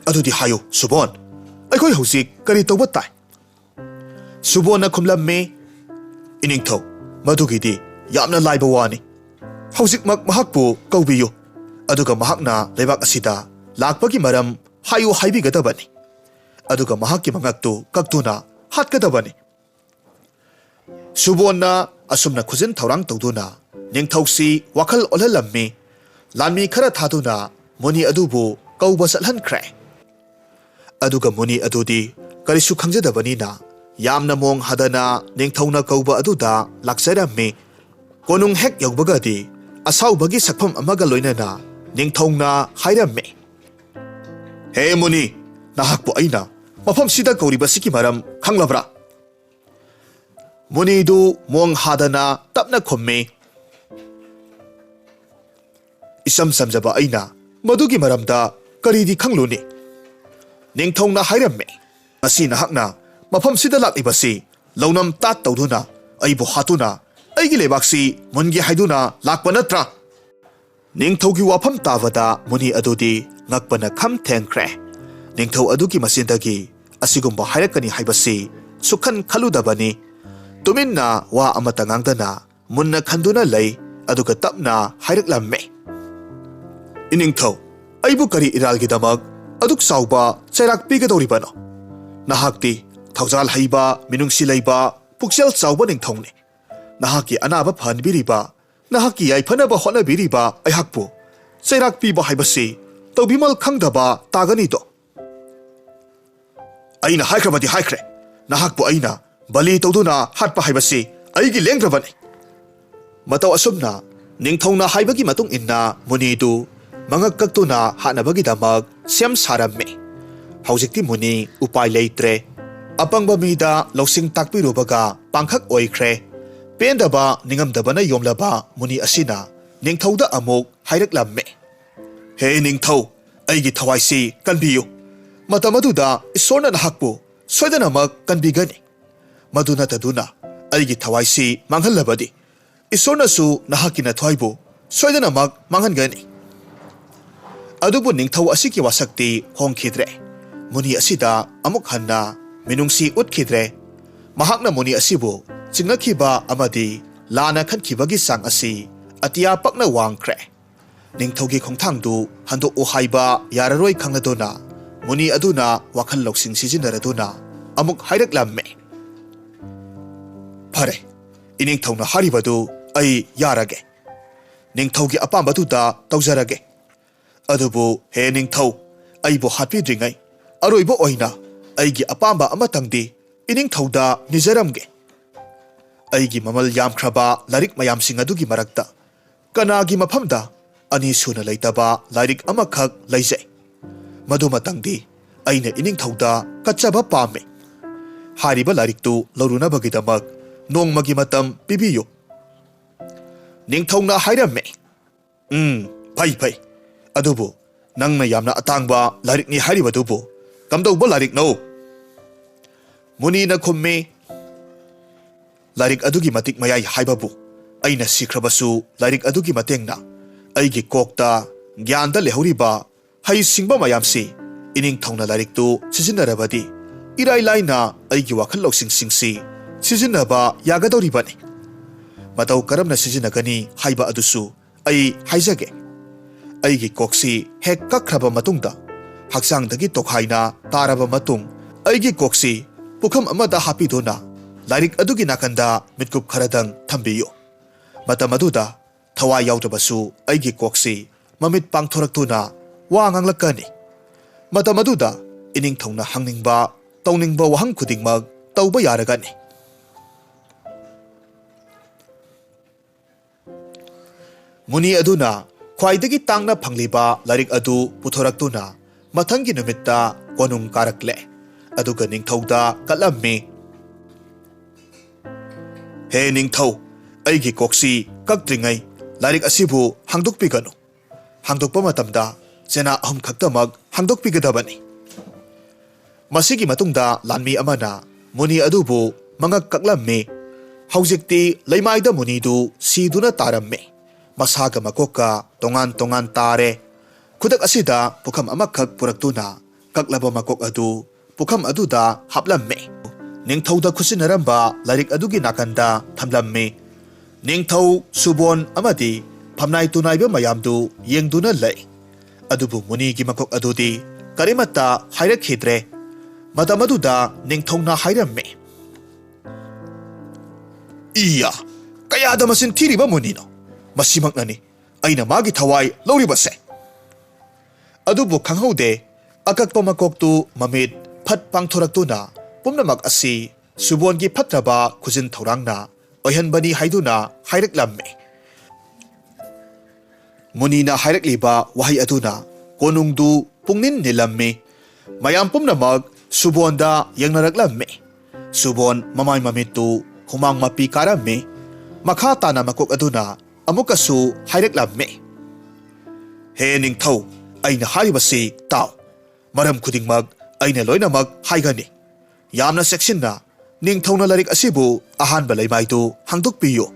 ꯑꯗꯨꯗꯤ ꯍꯥꯏꯌꯨ ꯁꯨꯕꯣꯟ, ꯑꯩꯈꯣꯏ ꯍꯧꯖꯤꯛ ꯀꯔꯤ ꯇꯧꯕ ꯇꯥꯏ?" ꯁꯨꯕꯣꯟꯅ ꯈꯨꯝꯂꯝꯃꯤ, "ꯏꯅꯤꯡꯊꯧ, ꯃꯗꯨꯒꯤꯗꯤ ꯌꯥꯝꯅ ꯂꯥꯏꯕ ꯋꯥꯅꯤ꯫ ꯍꯧꯖꯤꯛꯃꯛ ꯃꯍꯥꯛꯄꯨ ꯀꯧꯕꯤꯌꯨ, ꯑꯗꯨꯒ ꯃꯍꯥꯛꯅ ꯂꯩꯕꯥꯛ ꯑꯁꯤꯗ ꯂꯥꯛꯄꯒꯤ ꯃꯔꯝ ꯍꯥꯏꯌꯨ ꯍꯥꯏꯕꯤꯒꯗꯕꯅꯤ꯫ ꯑꯗꯨꯒ ꯃꯍꯥꯛꯀꯤ ꯃꯉꯛꯇꯨ ꯀꯛꯇꯨꯅ ꯍꯥꯠꯀꯗꯕꯅꯤ꯫" ꯁꯨꯕꯣꯟꯅ ꯑꯁꯨꯝꯅ ꯈꯨꯖꯤꯟ ꯊꯧꯔꯥꯡ ꯇꯧꯗꯨꯅ ꯅꯤꯡꯊꯧꯁꯤ ꯋꯥꯈꯜ ꯑꯣꯜꯍꯜꯂꯝꯃꯤ꯫ ꯂꯥꯟꯃꯤ ꯈꯔ ꯊꯥꯗꯨꯅ ꯃꯨꯅꯤ ꯑꯗꯨꯕꯨ ꯀꯧꯕ ꯆꯠꯍꯟꯈ꯭ꯔꯦ꯫ ꯑꯗꯨꯒ ꯃꯨꯅꯤ ꯑꯗꯨꯗꯤ ꯀꯔꯤꯁꯨ ꯈꯪꯖꯗꯕꯅꯤꯅ ꯌꯥꯝꯅ ꯃꯣꯡ ꯍꯥꯗꯅ ꯅꯤꯡꯊꯧꯅ ꯀꯧꯕ ꯑꯗꯨꯗ ꯂꯥꯛꯆꯔꯝꯃꯤ꯫ ꯀꯣꯅꯨꯡ ꯍꯦꯛ ꯌꯧꯕꯒꯗꯤ ꯑꯁꯥꯎꯕꯒꯤ ꯁꯛꯐꯝ ꯑꯃꯒ ꯂꯣꯏꯅꯅ ꯅꯤꯡꯊꯧꯅ ꯍꯥꯏꯔꯝꯃꯤ, "ꯍꯦ ꯃꯨꯅꯤ, ꯅꯍꯥꯛꯄꯨ ꯑꯩꯅ ꯃꯐꯝꯁꯤꯗ ꯀꯧꯔꯤꯕꯁꯤꯒꯤ ꯃꯔꯝ ꯈꯪꯂꯕ꯭ꯔꯥ?" ꯃꯨꯅꯤꯗꯨ ꯃꯣꯡ ꯍꯥꯗꯅ ꯇꯞꯅ ꯈꯨꯝꯃꯤ, "ꯏꯆꯝ ꯆꯝꯖꯕ ꯑꯩꯅ ꯃꯗꯨꯒꯤ ꯃꯔꯝꯗ ꯀꯔꯤꯗꯤ ꯈꯪꯂꯨꯅꯤ?" ꯅꯤꯡꯊꯧꯅ ꯍꯥꯏꯔꯝꯃꯤ, "ꯉꯁꯤ ꯅꯍꯥꯛꯅ ꯃꯐꯝꯁꯤꯗ ꯂꯥꯛꯂꯤꯕꯁꯤ ꯂꯧꯅꯝ ꯇꯥꯠ ꯇꯧꯗꯨꯅ, ꯑꯩꯕꯨ ꯍꯥꯠꯇꯨꯅ ꯑꯩꯒꯤ ꯂꯩꯕꯥꯛꯁꯤ ꯃꯨꯟꯒꯦ ꯍꯥꯏꯗꯨꯅ ꯂꯥꯛꯄ ꯅꯠꯇ꯭ꯔꯥ?" ꯅꯤꯡꯊꯧꯒꯤ ꯋꯥꯐꯝ ꯇꯥꯕꯗ ꯃꯨꯅꯤ ꯑꯗꯨꯗꯤ ꯉꯛꯄꯅ ꯈꯝ ꯊꯦꯡꯈ꯭ꯔꯦ꯫ ꯅꯤꯡꯊꯧ ꯑꯗꯨꯒꯤ ꯃꯆꯤꯟꯗꯒꯤ ꯑꯁꯤꯒꯨꯝꯕ ꯍꯥꯏꯔꯛꯀꯅꯤ ꯍꯥꯏꯕꯁꯤ ꯁꯨꯛꯈꯟ ꯈꯜꯂꯨꯗꯕꯅꯤ꯫ ꯇꯨꯃꯤꯟꯅ ꯋꯥ ꯑꯃꯠꯇ ꯉꯥꯡꯗꯅ ꯃꯨꯟꯅ ꯈꯟꯗꯨꯅ ꯂꯩ, ꯑꯗꯨꯒ ꯇꯞꯅ ꯍꯥꯏꯔꯛꯂꯝꯃꯤ, "ꯏꯅꯤꯡꯊꯧ, ꯑꯩꯕꯨ ꯀꯔꯤ ꯏꯔꯥꯜꯒꯤꯗꯃꯛ ꯑꯗꯨꯛ ꯆꯥꯎꯕ ꯆꯩꯔꯥꯛ ꯄꯤꯒꯗꯧꯔꯤꯕꯅꯣ? ꯅꯍꯥꯛꯇꯤ ꯊꯧꯖꯥꯜ ꯍꯩꯕ, ꯃꯤꯅꯨꯡꯁꯤ ꯂꯩꯕ, ꯄꯨꯛꯆꯦꯜ ꯆꯥꯎꯕ ꯅꯤꯡꯊꯧꯅꯤ꯫ ꯅꯍꯥꯛꯀꯤ ꯑꯅꯥꯕ ꯐꯍꯟꯕꯤꯔꯤꯕ, ꯅꯍꯥꯛꯀꯤ ꯌꯥꯏꯐꯅꯕ ꯍꯣꯠꯅꯕꯤꯔꯤꯕ ꯑꯩꯍꯥꯛꯄꯨ ꯆꯩꯔꯥꯛ ꯄꯤꯕ ꯍꯥꯏꯕꯁꯤ ꯇꯧꯕꯤꯃꯜ ꯈꯪꯗꯕ ꯇꯥꯒꯅꯤꯗꯣ?" "ꯑꯩꯅ ꯍꯥꯏꯈ꯭ꯔꯕꯗꯤ ꯍꯥꯏꯈ꯭ꯔꯦ, ꯅꯍꯥꯛꯄꯨ ꯑꯩꯅ ꯕꯂꯤ ꯇꯧꯗꯨꯅ ꯍꯥꯠꯄ ꯍꯥꯏꯕꯁꯤ ꯑꯩꯒꯤ ꯂꯦꯡꯗ꯭ꯔꯕꯅꯤ꯫" ꯃꯇꯧ ꯑꯁꯨꯝꯅ ꯅꯤꯡꯊꯧꯅ ꯍꯥꯏꯕꯒꯤ ꯃꯇꯨꯡ ꯏꯟꯅ ꯃꯨꯅꯤꯗꯨ ꯃꯉꯛ ꯀꯛꯇꯨꯅ ꯍꯥꯠꯅꯕꯒꯤꯗꯃꯛ ꯁꯦꯝ ꯁꯥꯔꯝꯃꯤ꯫ ꯍꯧꯖꯤꯛꯇꯤ ꯃꯨꯅꯤ ꯎꯄꯥꯏ ꯂꯩꯇ꯭ꯔꯦ꯫ ꯑꯄꯪꯕ ꯃꯤꯗ ꯂꯧꯁꯤꯡ ꯇꯥꯛꯄꯤꯔꯨꯕꯒ ꯄꯥꯡꯈꯛ ꯑꯣꯏꯈ꯭ꯔꯦ꯫ ꯄꯦꯟꯗꯕ ꯅꯤꯡꯉꯝꯗꯕꯅ ꯌꯣꯝꯂꯕ ꯃꯨꯅꯤ ꯑꯁꯤꯅ ꯅꯤꯡꯊꯧꯗ ꯑꯃꯨꯛ ꯍꯥꯏꯔꯛꯂꯝꯃꯤ, "ꯍꯦ ꯅꯤꯡꯊꯧ, ꯑꯩꯒꯤ ꯊꯋꯥꯏꯁꯤ ꯀꯟꯕꯤꯌꯨ꯫ ꯃꯇꯝ ꯑꯗꯨꯗ ꯏꯁꯣꯔꯅ ꯅꯍꯥꯛꯄꯨ ꯁꯣꯏꯗꯅꯃꯛ ꯀꯟꯕꯤꯒꯅꯤ꯫ ꯃꯗꯨ ꯅꯠꯇꯗꯨꯅ ꯑꯩꯒꯤ ꯊꯋꯥꯏꯁꯤ ꯃꯥꯡꯍꯜꯂꯕꯗꯤ ꯏꯁꯣꯔꯅꯁꯨ ꯅꯍꯥꯛꯀꯤ ꯅꯊ꯭ꯋꯥꯏꯕꯨ ꯁꯣꯏꯗꯅꯃꯛ ꯃꯥꯡꯍꯟꯒꯅꯤ꯫ ꯑꯗꯨꯕꯨ ꯅꯤꯡꯊꯧ ꯑꯁꯤꯒꯤ ꯋꯥꯁꯛꯇꯤ ꯍꯣꯡꯈꯤꯗ꯭ꯔꯦ꯫ ꯃꯨꯅꯤ ꯑꯁꯤꯗ ꯑꯃꯨꯛ ꯍꯟꯅ ꯃꯤꯅꯨꯡꯁꯤ ꯎꯠꯈꯤꯗ꯭ꯔꯦ꯫ ꯃꯍꯥꯛꯅ ꯃꯨꯅꯤ ꯑꯁꯤꯕꯨ ꯆꯤꯡꯅꯈꯤꯕ ꯑꯃꯗꯤ ꯂꯥꯟꯅ ꯈꯟꯈꯤꯕꯒꯤ ꯆꯥꯡ ꯑꯁꯤ ꯑꯇꯤꯌꯥ ꯄꯛꯅ ꯋꯥꯡꯈ꯭ꯔꯦ꯫ ꯅꯤꯡꯊꯧꯒꯤ ꯈꯣꯡꯊꯥꯡꯗꯨ ꯍꯟꯗꯣꯛꯎ ꯍꯥꯏꯕ ꯌꯥꯔꯔꯣꯏ ꯈꯪꯂꯗꯨꯅ, ꯃꯨꯅꯤ ꯑꯗꯨꯅ ꯋꯥꯈꯜ ꯂꯧꯁꯤꯡ ꯁꯤꯖꯤꯟꯅꯔꯗꯨꯅ ꯑꯃꯨꯛ ꯍꯥꯏꯔꯛꯂꯝꯃꯤ, "ꯐꯔꯦ, ꯏꯅꯤꯡꯊꯧꯅ ꯍꯥꯏꯔꯤꯕꯗꯨ ꯑꯩ ꯌꯥꯔꯒꯦ꯫ ꯅꯤꯡꯊꯧꯒꯤ ꯑꯄꯥꯝꯕꯗꯨꯗ ꯇꯧꯖꯔꯒꯦ꯫ ꯑꯗꯨꯕꯨ ꯍꯦ ꯅꯤꯡꯊꯧ, ꯑꯩꯕꯨ ꯍꯥꯠꯄꯤꯗ꯭ꯔꯤꯉꯩ ꯑꯔꯣꯏꯕ ꯑꯣꯏꯅ ꯑꯩꯒꯤ ꯑꯄꯥꯝꯕ ꯑꯃꯇꯪꯗꯤ ꯏꯅꯤꯡꯊꯧꯗ ꯅꯤꯖꯔꯝꯒꯦ꯫ ꯑꯩꯒꯤ ꯃꯃꯜ ꯌꯥꯝꯈ꯭ꯔꯕ ꯂꯥꯏꯔꯤꯛ ꯃꯌꯥꯝꯁꯤꯡ ꯑꯗꯨꯒꯤ ꯃꯔꯛꯇ ꯀꯅꯥꯒꯤ ꯃꯐꯝꯗ ꯑꯅꯤ ꯁꯨꯅ ꯂꯩꯇꯕ ꯂꯥꯏꯔꯤꯛ ꯑꯃꯈꯛ ꯂꯩꯖꯩ꯫ ꯃꯗꯨꯃꯇꯪꯗꯤ ꯑꯩꯅ ꯏꯅꯤꯡꯊꯧꯗ ꯀꯠꯆꯕ ꯄꯥꯝꯃꯤ꯫ ꯍꯥꯏꯔꯤꯕ ꯂꯥꯏꯔꯤꯛꯇꯨ ꯂꯧꯔꯨꯅꯕꯒꯤꯗꯃꯛ ꯅꯣꯡꯃꯒꯤ ꯃꯇꯝ ꯄꯤꯕꯤꯌꯨ꯫" ꯅꯤꯡꯊꯧꯅ ꯍꯥꯏꯔꯝꯃꯤ, "ꯎꯝ, ꯐꯩ, ꯐꯩ꯫ ꯑꯗꯨꯕꯨ ꯅꯪꯅ ꯌꯥꯝꯅ ꯑꯇꯥꯡꯕ ꯂꯥꯏꯔꯤꯛꯅꯤ ꯍꯥꯏꯔꯤꯕꯗꯨꯕꯨ ꯀꯝꯗꯧꯕ ꯂꯥꯏꯔꯤꯛꯅꯣ?" ꯃꯨꯅꯤꯅ ꯈꯨꯝꯃꯤ, "ꯂꯥꯏꯔꯤꯛ ꯑꯗꯨꯒꯤ ꯃꯇꯤꯛ ꯃꯌꯥꯏ ꯍꯥꯏꯕꯕꯨ ꯑꯩꯅ ꯁꯤꯈ꯭ꯔꯕꯁꯨ ꯂꯥꯏꯔꯤꯛ ꯑꯗꯨꯒꯤ ꯃꯇꯦꯡꯅ ꯑꯩꯒꯤ ꯀꯣꯛꯇ, ꯒ꯭ꯌꯥꯟꯗ ꯂꯩꯍꯧꯔꯤꯕ ꯍꯩꯁꯤꯡꯕ ꯃꯌꯥꯝꯁꯤ ꯏꯅꯤꯡꯊꯧꯅ ꯂꯥꯏꯔꯤꯛꯇꯨ ꯁꯤꯖꯤꯟꯅꯔꯕꯗꯤ ꯏꯔꯥꯏ ꯂꯥꯏꯅ ꯑꯩꯒꯤ ꯋꯥꯈꯜ ꯂꯧꯁꯤꯡꯁꯤꯡꯁꯤ ꯁꯤꯖꯤꯟꯅꯕ ꯌꯥꯒꯗꯧꯔꯤꯕꯅꯤ꯫ ꯃꯇꯧ ꯀꯔꯝꯅ ꯁꯤꯖꯤꯟꯅꯒꯅꯤ ꯍꯥꯏꯕ ꯑꯗꯨꯁꯨ ꯑꯩ ꯍꯥꯏꯖꯒꯦ꯫ ꯑꯩꯒꯤ ꯀꯣꯛꯁꯤ ꯍꯦꯛ ꯀꯛꯈ꯭ꯔꯕ ꯃꯇꯨꯡꯗ, ꯍꯛꯆꯥꯡꯗꯒꯤ ꯇꯣꯈꯥꯏꯅ ꯇꯥꯔꯕ ꯃꯇꯨꯡ, ꯑꯩꯒꯤ ꯀꯣꯛꯁꯤ ꯄꯨꯈꯝ ꯑꯃꯗ ꯍꯥꯞꯄꯤꯗꯨꯅ ꯂꯥꯏꯔꯤꯛ ꯑꯗꯨꯒꯤ ꯅꯥꯀꯟꯗ ꯃꯤꯠꯀꯨꯞ ꯈꯔꯗꯪ ꯊꯝꯕꯤꯌꯨ꯫ ꯃꯇꯝ ꯑꯗꯨꯗ ꯊꯋꯥꯏ ꯌꯥꯎꯗ꯭ꯔꯕꯁꯨ ꯑꯩꯒꯤ ꯀꯣꯛꯁꯤ ꯃꯃꯤꯠ ꯄꯥꯡꯊꯣꯔꯛꯇꯨꯅ ꯋꯥ ꯉꯥꯡꯂꯛꯀꯅꯤ꯫ ꯃꯇꯝ ꯑꯗꯨꯗ ꯏꯅꯤꯡꯊꯧꯅ ꯍꯪꯅꯤꯡꯕ, ꯇꯧꯅꯤꯡꯕ ꯋꯥꯍꯪ ꯈꯨꯗꯤꯡꯃꯛ ꯇꯧꯕ ꯌꯥꯔꯒꯅꯤ꯫" ꯃꯨꯅꯤ ꯑꯗꯨꯅ ꯈ꯭ꯋꯥꯏꯗꯒꯤ ꯇꯥꯡꯅ ꯐꯪꯂꯤꯕ ꯂꯥꯏꯔꯤꯛ ꯑꯗꯨ ꯄꯨꯊꯣꯔꯛꯇꯨꯅ ꯃꯊꯪꯒꯤ ꯅꯨꯃꯤꯠꯇ ꯀꯣꯅꯨꯡ ꯀꯥꯔꯛꯂꯦ꯫ ꯑꯗꯨꯒ ꯅꯤꯡꯊꯧꯗ ꯀꯠꯂꯝꯃꯤ, "ꯍꯦ ꯅꯤꯡꯊꯧ, ꯑꯩꯒꯤ ꯀꯣꯛꯁꯤ ꯀꯛꯇ꯭ꯔꯤꯉꯩ ꯂꯥꯏꯔꯤꯛ ꯑꯁꯤꯕꯨ ꯍꯥꯡꯗꯣꯛꯄꯤꯒꯅꯨ꯫ ꯍꯥꯡꯗꯣꯛꯄ ꯃꯇꯝꯗ ꯆꯦꯅꯥ ꯑꯍꯨꯝ ꯈꯛꯇꯃꯛ ꯍꯥꯡꯗꯣꯛꯄꯤꯒꯗꯕꯅꯤ꯫" ꯃꯁꯤꯒꯤ ꯃꯇꯨꯡꯗ ꯂꯥꯟꯃꯤ ꯑꯃꯅ ꯃꯨꯅꯤ ꯑꯗꯨꯕꯨ ꯃꯉꯛ ꯀꯛꯂꯝꯃꯤ꯫ ꯍꯧꯖꯤꯛꯇꯤ ꯂꯩꯃꯥꯏꯗ ꯃꯨꯅꯤꯗꯨ ꯁꯤꯗꯨꯅ ꯇꯥꯔꯝꯃꯤ꯫ ꯃꯁꯥꯒ ꯃꯀꯣꯛꯀ ꯇꯣꯉꯥꯟ ꯇꯣꯉꯥꯟ ꯇꯥꯔꯦ꯫ ꯈꯨꯗꯛ ꯑꯁꯤꯗ ꯄꯨꯈꯝ ꯑꯃꯈꯛ ꯄꯨꯔꯛꯇꯨꯅ ꯀꯛꯂꯕ ꯃꯀꯣꯛ ꯑꯗꯨ ꯄꯨꯈꯝ ꯑꯗꯨꯗ ꯍꯥꯞꯂꯝꯃꯤ꯫ ꯅꯤꯡꯊꯧꯗ ꯈꯨꯠꯁꯤꯟꯅꯔꯝꯕ ꯂꯥꯏꯔꯤꯛ ꯑꯗꯨꯒꯤ ꯅꯥꯀꯟꯗ ꯊꯝꯂꯝꯃꯤ꯫ ꯅꯤꯡꯊꯧ, ꯁꯨꯕꯣꯟ ꯑꯃꯗꯤ ꯐꯝꯅꯥꯏ ꯇꯨꯅꯥꯏꯕ ꯃꯌꯥꯝꯗꯨ ꯌꯦꯡꯗꯨꯅ ꯂꯩ꯫ ꯑꯗꯨꯕꯨ ꯃꯨꯅꯤꯒꯤ ꯃꯀꯣꯛ ꯑꯗꯨꯗꯤ ꯀꯔꯤꯃꯠꯇ ꯍꯥꯏꯔꯛꯈꯤꯗ꯭ꯔꯦ꯫ ꯃꯇꯝ ꯑꯗꯨꯗ ꯅꯤꯡꯊꯧꯅ ꯍꯥꯏꯔꯝꯃꯤ, "ꯏꯌꯥ, ꯀꯌꯥꯗ ꯃꯆꯤꯟ ꯊꯤꯔꯤꯕ ꯃꯨꯅꯤꯅꯣ! ꯃꯁꯤꯃꯛꯅꯅꯤ ꯑꯩꯅ ꯃꯥꯒꯤ ꯊꯋꯥꯏ ꯂꯧꯔꯤꯕꯁꯦ!" ꯑꯗꯨꯕꯨ ꯈꯪꯍꯧꯗꯦ, ꯑꯀꯛꯄ ꯃꯀꯣꯛꯇꯨ ꯃꯃꯤꯠ ꯐꯠ ꯄꯥꯡꯊꯣꯔꯛꯇꯨꯅ ꯄꯨꯝꯅꯃꯛ ꯑꯁꯤ ꯁꯨꯕꯣꯟꯒꯤ ꯐꯠꯇ꯭ꯔꯕ ꯈꯨꯖꯤꯟ ꯊꯧꯔꯥꯡꯅ ꯑꯣꯏꯍꯟꯕꯅꯤ ꯍꯥꯏꯗꯨꯅ ꯍꯥꯏꯔꯛꯂꯝꯃꯤ꯫ ꯃꯨꯅꯤꯅ ꯍꯥꯏꯔꯛꯂꯤꯕ ꯋꯥꯍꯩ ꯑꯗꯨꯅ ꯀꯣꯅꯨꯡꯗꯨ ꯄꯨꯡꯅꯤꯟ ꯅꯤꯜꯂꯝꯃꯤ꯫ ꯃꯌꯥꯝ ꯄꯨꯝꯅꯃꯛ ꯁꯨꯕꯣꯟꯗ ꯌꯦꯡꯅꯔꯛꯂꯝꯃꯤ꯫ ꯁꯨꯕꯣꯟ ꯃꯃꯥꯏ ꯃꯃꯤꯠꯇꯨ ꯍꯨꯃꯥꯡ ꯃꯄꯤ ꯀꯥꯔꯝꯃꯤ꯫ ꯃꯈꯥ ꯇꯥꯅ ꯃꯀꯣꯛ ꯑꯗꯨꯅ ꯑꯃꯨꯛꯀꯁꯨ ꯍꯥꯏꯔꯛꯂꯝꯃꯤ, "ꯍꯦ ꯅꯤꯡꯊꯧ, ꯑꯩꯅ ꯍꯥꯏꯔꯤꯕꯁꯤ ꯇꯥꯎ꯫ ꯃꯔꯝ ꯈꯨꯗꯤꯡꯃꯛ ꯑꯩꯅ ꯂꯣꯏꯅꯃꯛ ꯍꯥꯏꯒꯅꯤ꯫ ꯌꯥꯝꯅ ꯆꯦꯛꯁꯤꯟꯅ ꯅꯤꯡꯊꯧꯅ ꯂꯥꯏꯔꯤꯛ ꯑꯁꯤꯕꯨ ꯑꯍꯥꯟꯕ ꯂꯩꯃꯥꯏꯗꯨ ꯍꯥꯡꯗꯣꯛꯄꯤꯌꯨ꯫"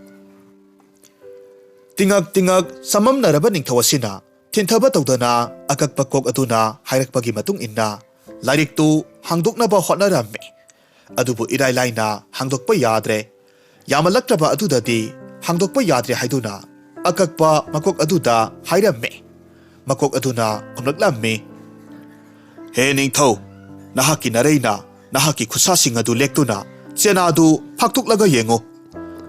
ꯇꯤꯉꯛ ꯇꯤꯉꯛ ꯆꯃꯝꯅꯔꯕ ꯅꯤꯡꯊꯧ ꯑꯁꯤꯅ ꯊꯤꯟꯊꯕ ꯇꯧꯗꯅ ꯑꯀꯛꯄ ꯀꯣꯛ ꯑꯗꯨꯅ ꯍꯥꯏꯔꯛꯄꯒꯤ ꯃꯇꯨꯡ ꯏꯟꯅ ꯂꯥꯏꯔꯤꯛꯇꯨ ꯍꯥꯡꯗꯣꯛꯅꯕ ꯍꯣꯠꯅꯔꯝꯃꯤ꯫ ꯑꯗꯨꯕꯨ ꯏꯔꯥꯏ ꯂꯥꯏꯅ ꯍꯥꯡꯗꯣꯛꯄ ꯌꯥꯗ꯭ꯔꯦ꯫ ꯌꯥꯝꯃꯜꯂꯛꯇ꯭ꯔꯕ ꯑꯗꯨꯗꯗꯤ ꯍꯥꯡꯗꯣꯛꯄ ꯌꯥꯗ꯭ꯔꯦ ꯍꯥꯏꯗꯨꯅ ꯑꯀꯛꯄ ꯃꯀꯣꯛ ꯑꯗꯨꯗ ꯍꯥꯏꯔꯝꯃꯤ꯫ ꯃꯀꯣꯛ ꯑꯗꯨꯅ ꯈꯨꯝꯂꯛꯂꯝꯃꯤ, "ꯍꯦ ꯅꯤꯡꯊꯧ, ꯅꯍꯥꯛꯀꯤ ꯅꯔꯩꯅ ꯅꯍꯥꯛꯀꯤ ꯈꯨꯠꯁꯥꯁꯤꯡ ꯑꯗꯨ ꯂꯦꯛꯇꯨꯅ ꯆꯦꯅꯥꯗꯨ ꯐꯥꯛꯇꯣꯛꯂꯒ ꯌꯦꯡꯉꯨ꯫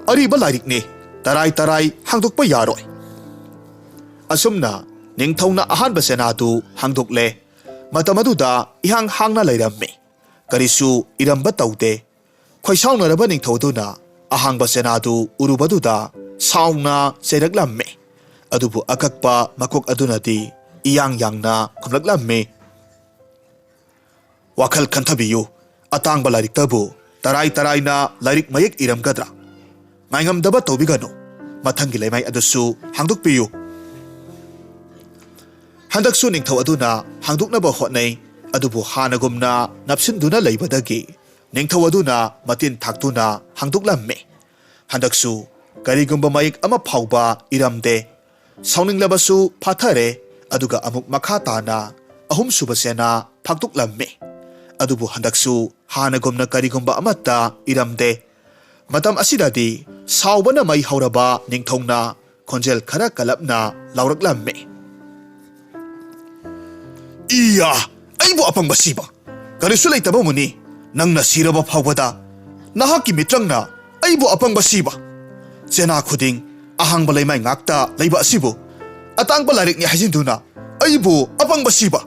ꯑꯔꯤꯕ ꯂꯥꯏꯔꯤꯛꯅꯤ, ꯇꯔꯥꯏ ꯇꯔꯥꯏ ꯍꯥꯡꯗꯣꯛꯄ ꯌꯥꯔꯣꯏ꯫" ꯑꯁꯨꯝꯅ ꯅꯤꯡꯊꯧꯅ ꯑꯍꯥꯟꯕ ꯆꯦꯅꯥꯗꯨ ꯍꯥꯡꯗꯣꯛꯂꯦ꯫ ꯃꯇꯝ ꯑꯗꯨꯗ ꯏꯍꯥꯡ ꯍꯥꯡꯅ ꯂꯩꯔꯝꯃꯤ꯫ ꯀꯔꯤꯁꯨ ꯏꯔꯝꯕ ꯇꯧꯗꯦ꯫ ꯈꯣꯏꯁꯥꯎꯅꯔꯕ ꯅꯤꯡꯊꯧ ꯑꯗꯨꯅ ꯑꯍꯥꯡꯕ ꯆꯦꯅꯥꯗꯨ ꯎꯔꯨꯕꯗꯨꯗ ꯁꯥꯎꯅ ꯆꯩꯔꯛꯂꯝꯃꯤ꯫ ꯑꯗꯨꯕꯨ ꯑꯀꯛꯄ ꯃꯀꯣꯛ ꯑꯗꯨꯅꯗꯤ ꯏꯌꯥꯡ ꯌꯥꯡꯅ ꯈꯨꯝꯂꯛꯂꯝꯃꯤ, "ꯋꯥꯈꯜ ꯈꯟꯊꯕꯤꯌꯨ, ꯑꯇꯥꯡꯕ ꯂꯥꯏꯔꯤꯛꯇꯕꯨ ꯇꯔꯥꯏ ꯇꯔꯥꯏꯅ ꯂꯥꯏꯔꯤꯛ ꯃꯌꯦꯛ ꯏꯔꯝꯒꯗ꯭ꯔꯥ? ꯉꯥꯏꯉꯝꯗꯕ ꯇꯧꯕꯤꯒꯅꯨ, ꯃꯊꯪꯒꯤ ꯂꯩꯃꯥꯏ ꯑꯗꯨꯁꯨ ꯍꯥꯡꯗꯣꯛꯄꯤꯌꯨ꯫" ꯍꯟꯗꯛꯁꯨ ꯅꯤꯡꯊꯧ ꯑꯗꯨꯅ ꯍꯥꯡꯗꯣꯛꯅꯕ ꯍꯣꯠꯅꯩ, ꯑꯗꯨꯕꯨ ꯍꯥꯟꯅꯒꯨꯝꯅ ꯅꯞꯁꯤꯟꯗꯨꯅ ꯂꯩꯕꯗꯒꯤ ꯅꯤꯡꯊꯧ ꯑꯗꯨꯅ ꯃꯇꯤꯟ ꯊꯥꯛꯇꯨꯅ ꯍꯥꯡꯗꯣꯛꯂꯝꯃꯤ꯫ ꯍꯟꯗꯛꯁꯨ ꯀꯔꯤꯒꯨꯝꯕ ꯃꯌꯦꯛ ꯑꯃ ꯐꯥꯎꯕ ꯏꯔꯝꯗꯦ꯫ ꯁꯥꯎꯅꯤꯡꯂꯕꯁꯨ ꯐꯥꯊꯔꯦ, ꯑꯗꯨꯒ ꯑꯃꯨꯛ ꯃꯈꯥ ꯇꯥꯅ ꯑꯍꯨꯝꯁꯨꯕ ꯆꯦꯅꯥ ꯐꯥꯛꯇꯣꯛꯂꯝꯃꯤ꯫ ꯑꯗꯨꯕꯨ ꯍꯟꯗꯛꯁꯨ ꯍꯥꯟꯅꯒꯨꯝꯅ ꯀꯔꯤꯒꯨꯝꯕ ꯑꯃꯠꯇ ꯏꯔꯝꯗꯦ꯫ ꯃꯇꯝ ꯑꯁꯤꯗꯗꯤ ꯁꯥꯎꯕꯅ ꯃꯩ ꯍꯧꯔꯕ ꯅꯤꯡꯊꯧꯅ ꯈꯣꯟꯖꯦꯜ ꯈꯔ ꯀꯜꯂꯞꯅ ꯂꯥꯎꯔꯛꯂꯝꯃꯤ꯫ "ꯏꯌꯥ! ꯑꯩꯕꯨ ꯑꯄꯪꯕ ꯁꯤꯕ! ꯀꯔꯤꯁꯨ ꯂꯩꯇꯕ ꯃꯨꯅꯤ, ꯅꯪꯅ ꯁꯤꯔꯕ ꯐꯥꯎꯕꯗ ꯅꯍꯥꯛꯀꯤ ꯃꯤꯇ꯭ꯔꯪꯅ ꯑꯩꯕꯨ ꯑꯄꯪꯕ ꯁꯤꯕ! ꯆꯦꯅꯥ ꯈꯨꯗꯤꯡ ꯑꯍꯥꯡꯕ ꯂꯩꯃꯥꯏ ꯉꯥꯛꯇ ꯂꯩꯕ ꯑꯁꯤꯕꯨ ꯑꯇꯥꯡꯕ ꯂꯥꯏꯔꯤꯛꯅꯤ ꯍꯥꯏꯖꯤꯟꯗꯨꯅ ꯑꯩꯕꯨ ꯑꯄꯪꯕ ꯁꯤꯕ!"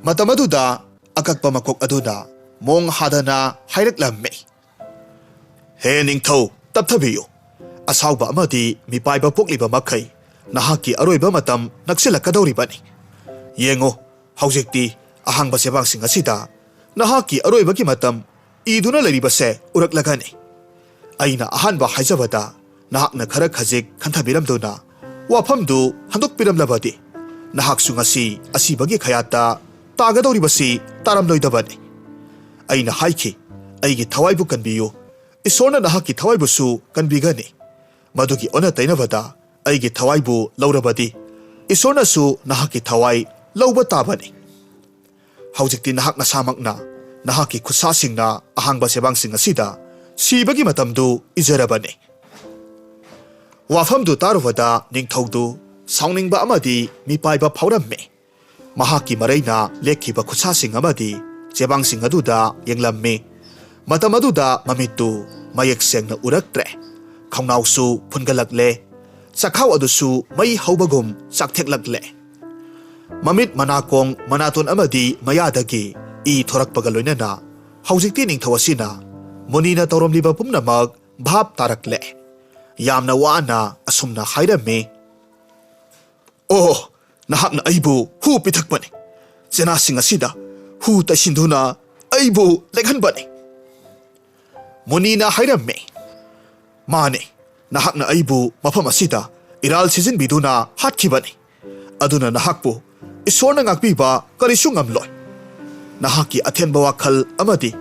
ꯃꯇꯝ ꯑꯗꯨꯗ ꯑꯀꯛꯄ ꯃꯀꯣꯛ ꯑꯗꯨꯅ ꯃꯣꯡ ꯍꯥꯗꯅ ꯍꯥꯏꯔꯛꯂꯝꯃꯤ꯫ "ꯍꯦ ꯅꯤꯡꯊꯧ, ꯇꯞꯊꯕꯤꯌꯨ꯫ ꯑꯁꯥꯎꯕ ꯑꯃꯗꯤ ꯃꯤꯄꯥꯏꯕ ꯄꯣꯛꯂꯤꯕ ꯃꯈꯩ ꯅꯍꯥꯛꯀꯤ ꯑꯔꯣꯏꯕ ꯃꯇꯝ ꯅꯛꯁꯤꯜꯂꯛꯀꯗꯧꯔꯤꯕꯅꯤ꯫ ꯌꯦꯡꯉꯨ, ꯍꯧꯖꯤꯛꯇꯤ ꯑꯍꯥꯡꯕ ꯆꯦꯕꯥꯡꯁꯤꯡ ꯑꯁꯤꯗ ꯅꯍꯥꯛꯀꯤ ꯑꯔꯣꯏꯕꯒꯤ ꯃꯇꯝ ꯏꯗꯨꯅ ꯂꯩꯔꯤꯕꯁꯦ ꯎꯔꯛꯂꯒꯅꯤ꯫ ꯑꯩꯅ ꯑꯍꯥꯟꯕ ꯍꯥꯏꯖꯕꯗ ꯅꯍꯥꯛꯅ ꯈꯔ ꯈꯖꯤꯛ ꯈꯟꯊꯕꯤꯔꯝꯗꯨꯅ ꯋꯥꯐꯝꯗꯨ ꯍꯟꯗꯣꯛꯄꯤꯔꯝꯂꯕꯗꯤ ꯅꯍꯥꯛꯁꯨ ꯉꯁꯤ ꯑꯁꯤꯕꯒꯤ ꯈꯌꯥꯠꯇ ꯇꯥꯒꯗꯧꯔꯤꯕꯁꯤ ꯇꯥꯔꯝꯂꯣꯏꯗꯕꯅꯤ꯫ ꯑꯩꯅ ꯍꯥꯏꯈꯤ, ꯑꯩꯒꯤ ꯊꯋꯥꯏꯕꯨ ꯀꯟꯕꯤꯌꯨ, ꯏꯁꯣꯔꯅ ꯅꯍꯥꯛꯀꯤ ꯊꯋꯥꯏꯕꯨꯁꯨ ꯀꯟꯕꯤꯒꯅꯤ꯫ ꯃꯗꯨꯒꯤ ꯑꯣꯟꯅ ꯇꯩꯅꯕꯗ ꯑꯩꯒꯤ ꯊꯋꯥꯏꯕꯨ ꯂꯧꯔꯕꯗꯤ ꯏꯁꯣꯔꯅꯁꯨ ꯅꯍꯥꯛꯀꯤ ꯊꯋꯥꯏ ꯂꯧꯕ ꯇꯥꯕꯅꯤ꯫ ꯍꯧꯖꯤꯛꯇꯤ ꯅꯍꯥꯛ ꯅꯁꯥꯃꯛꯅ ꯅꯍꯥꯛꯀꯤ ꯈꯨꯠꯁꯥꯁꯤꯡꯅ ꯑꯍꯥꯡꯕ ꯆꯦꯕꯥꯡꯁꯤꯡ ꯑꯁꯤꯗ ꯁꯤꯕꯒꯤ ꯃꯇꯝꯗꯨ ꯏꯖꯔꯕꯅꯤ꯫" ꯋꯥꯐꯝꯗꯨ ꯇꯥꯔꯨꯕꯗ ꯅꯤꯡꯊꯧꯗꯨ ꯁꯥꯎꯅꯤꯡꯕ ꯑꯃꯗꯤ ꯃꯤꯄꯥꯏꯕ ꯐꯥꯎꯔꯝꯃꯤ꯫ ꯃꯍꯥꯛꯀꯤ ꯃꯔꯩꯅ ꯂꯦꯛꯈꯤꯕ ꯈꯨꯠꯁꯥꯁꯤꯡ ꯑꯃꯗꯤ ꯆꯦꯕꯥꯡꯁꯤꯡ ꯑꯗꯨꯗ ꯌꯦꯡꯂꯝꯃꯤ꯫ ꯃꯇꯝ ꯑꯗꯨꯗ ꯃꯃꯤꯠꯇꯨ ꯃꯌꯦꯛ ꯁꯦꯡꯅ ꯎꯔꯛꯇ꯭ꯔꯦ꯫ ꯈꯧꯅꯥꯎꯁꯨ ꯐꯨꯟꯒꯠꯂꯛꯂꯦ꯫ ꯆꯈꯥꯎ ꯑꯗꯨꯁꯨ ꯃꯩ ꯍꯧꯕꯒꯨꯝ ꯆꯥꯛꯊꯦꯛꯂꯛꯂꯦ꯫ ꯃꯃꯤꯠ, ꯃꯅꯥꯀꯣꯡ, ꯃꯅꯥꯇꯣꯟ ꯑꯃꯗꯤ ꯃꯌꯥꯗꯒꯤ ꯏ ꯊꯣꯔꯛꯄꯒ ꯂꯣꯏꯅꯅ ꯍꯧꯖꯤꯛꯇꯤ ꯅꯤꯡꯊꯧ ꯑꯁꯤꯅ ꯃꯨꯅꯤꯅ ꯇꯧꯔꯝꯂꯤꯕ ꯄꯨꯝꯅꯃꯛ ꯚꯥꯞ ꯇꯥꯔꯛꯂꯦ꯫ ꯌꯥꯝꯅ ꯋꯥꯅ ꯑꯁꯨꯝꯅ ꯍꯥꯏꯔꯝꯃꯤ, "ꯑꯣ, ꯅꯍꯥꯛꯅ ꯑꯩꯕꯨ ꯍꯨ ꯄꯤꯊꯛꯄꯅꯤ꯫ ꯆꯦꯅꯥꯁꯤꯡ ꯑꯁꯤꯗ ꯍꯨ ꯇꯩꯁꯤꯟꯗꯨꯅ ꯑꯩꯕꯨ ꯂꯦꯛꯍꯟꯕꯅꯤ꯫" ꯃꯨꯅꯤꯅ ꯍꯥꯏꯔꯝꯃꯤ, "ꯃꯥꯅꯦ, ꯅꯍꯥꯛꯅ ꯑꯩꯕꯨ ꯃꯐꯝ ꯑꯁꯤꯗ ꯏꯔꯥꯜ ꯁꯤꯖꯤꯟꯕꯤꯗꯨꯅ ꯍꯥꯠꯈꯤꯕꯅꯤ꯫ ꯑꯗꯨꯅ ꯅꯍꯥꯛꯄꯨ ꯏꯁꯣꯔꯅ ꯉꯥꯛꯄꯤꯕ ꯀꯔꯤꯁꯨ ꯉꯝꯂꯣꯏ꯫ ꯅꯍꯥꯛꯀꯤ ꯑꯊꯦꯟꯕ ꯋꯥꯈꯜ ꯑꯃꯗꯤ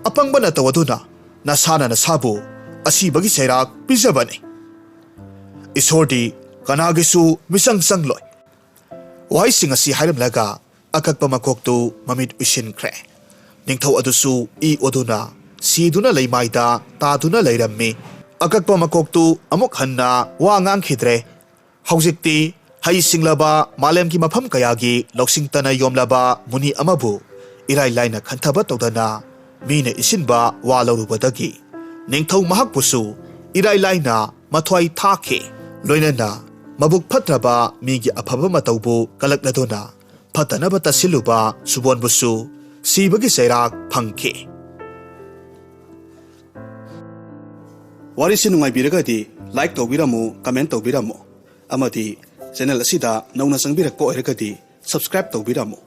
ꯑꯄꯪꯕ ꯅꯇꯧ ꯑꯗꯨꯅ ꯅꯁꯥꯅ ꯅꯁꯥꯕꯨ ꯑꯁꯤꯕꯒꯤ ꯆꯩꯔꯥꯛ ꯄꯤꯖꯕꯅꯤ꯫ ꯏꯁꯣꯔꯗꯤ ꯀꯅꯥꯒꯤꯁꯨ ꯃꯤꯆꯪ ꯆꯪꯂꯣꯏ꯫ ꯋꯥꯍꯩꯁꯤꯡ ꯑꯁꯤ ꯍꯥꯏꯔꯝꯂꯒ ꯑꯀꯛꯄ ꯃꯀꯣꯛꯇꯨ ꯃꯃꯤꯠ ꯎꯏꯁꯤꯟꯈ꯭ꯔꯦ꯫ ꯅꯤꯡꯊꯧ ꯑꯗꯨꯁꯨ ꯏ ꯑꯣꯗꯨꯅ ꯁꯤꯗꯨꯅ ꯂꯩꯃꯥꯏꯗ ꯇꯥꯗꯨꯅ ꯂꯩꯔꯝꯃꯤ꯫ ꯑꯀꯛꯄ ꯃꯀꯣꯛꯇꯨ ꯑꯃꯨꯛ ꯍꯟꯅ ꯋꯥ ꯉꯥꯡꯈꯤꯗ꯭ꯔꯦ꯫ ꯍꯧꯖꯤꯛꯇꯤ ꯍꯩ ꯁꯤꯡꯂꯕ ꯃꯥꯂꯦꯝꯒꯤ ꯃꯐꯝ ꯀꯌꯥꯒꯤ ꯂꯧꯁꯤꯡꯇꯅ ꯌꯣꯝꯂꯕ ꯃꯨꯅꯤ ꯑꯃꯕꯨ ꯏꯔꯥꯏ ꯂꯥꯏꯅ ꯈꯟꯊꯕ ꯇꯧꯗꯅ ꯃꯤꯅ ꯏꯁꯤꯟꯕ ꯋꯥ ꯂꯧꯔꯨꯕꯗꯒꯤ ꯅꯤꯡꯊꯧ ꯃꯍꯥꯛꯄꯨꯁꯨ ꯏꯔꯥꯏ ꯂꯥꯏꯅ ꯃꯊ꯭ꯋꯥꯏ ꯊꯥꯈꯤ꯫ ꯂꯣꯏꯅꯅ ꯃꯕꯨꯛ ꯐꯠꯇ꯭ꯔꯕ ꯃꯤꯒꯤ ꯑꯐꯕ ꯃꯇꯧꯕꯨ ꯀꯂꯛꯂꯗꯨꯅ ꯐꯠꯇꯅꯕ ꯇꯁꯤꯜꯂꯨꯕ ꯁꯨꯕꯣꯟꯕꯨꯁꯨ ꯁꯤꯕꯒꯤ ꯆꯩꯔꯥꯛ ꯐꯪꯈꯤ꯫ ꯋꯥꯔꯤꯁꯤ ꯅꯨꯡꯉꯥꯏꯕꯤꯔꯒꯗꯤ like ꯇꯧꯕꯤꯔꯝꯃꯨ, comment ꯇꯧꯕꯤꯔꯝꯃꯨ, ꯑꯃꯗꯤ channel ꯑꯁꯤꯗ ꯅꯧꯅ ꯆꯪꯕꯤꯔꯛꯄ ꯑꯣꯏꯔꯒꯗꯤ subscribe ꯇꯧꯕꯤꯔꯝꯃꯨ꯫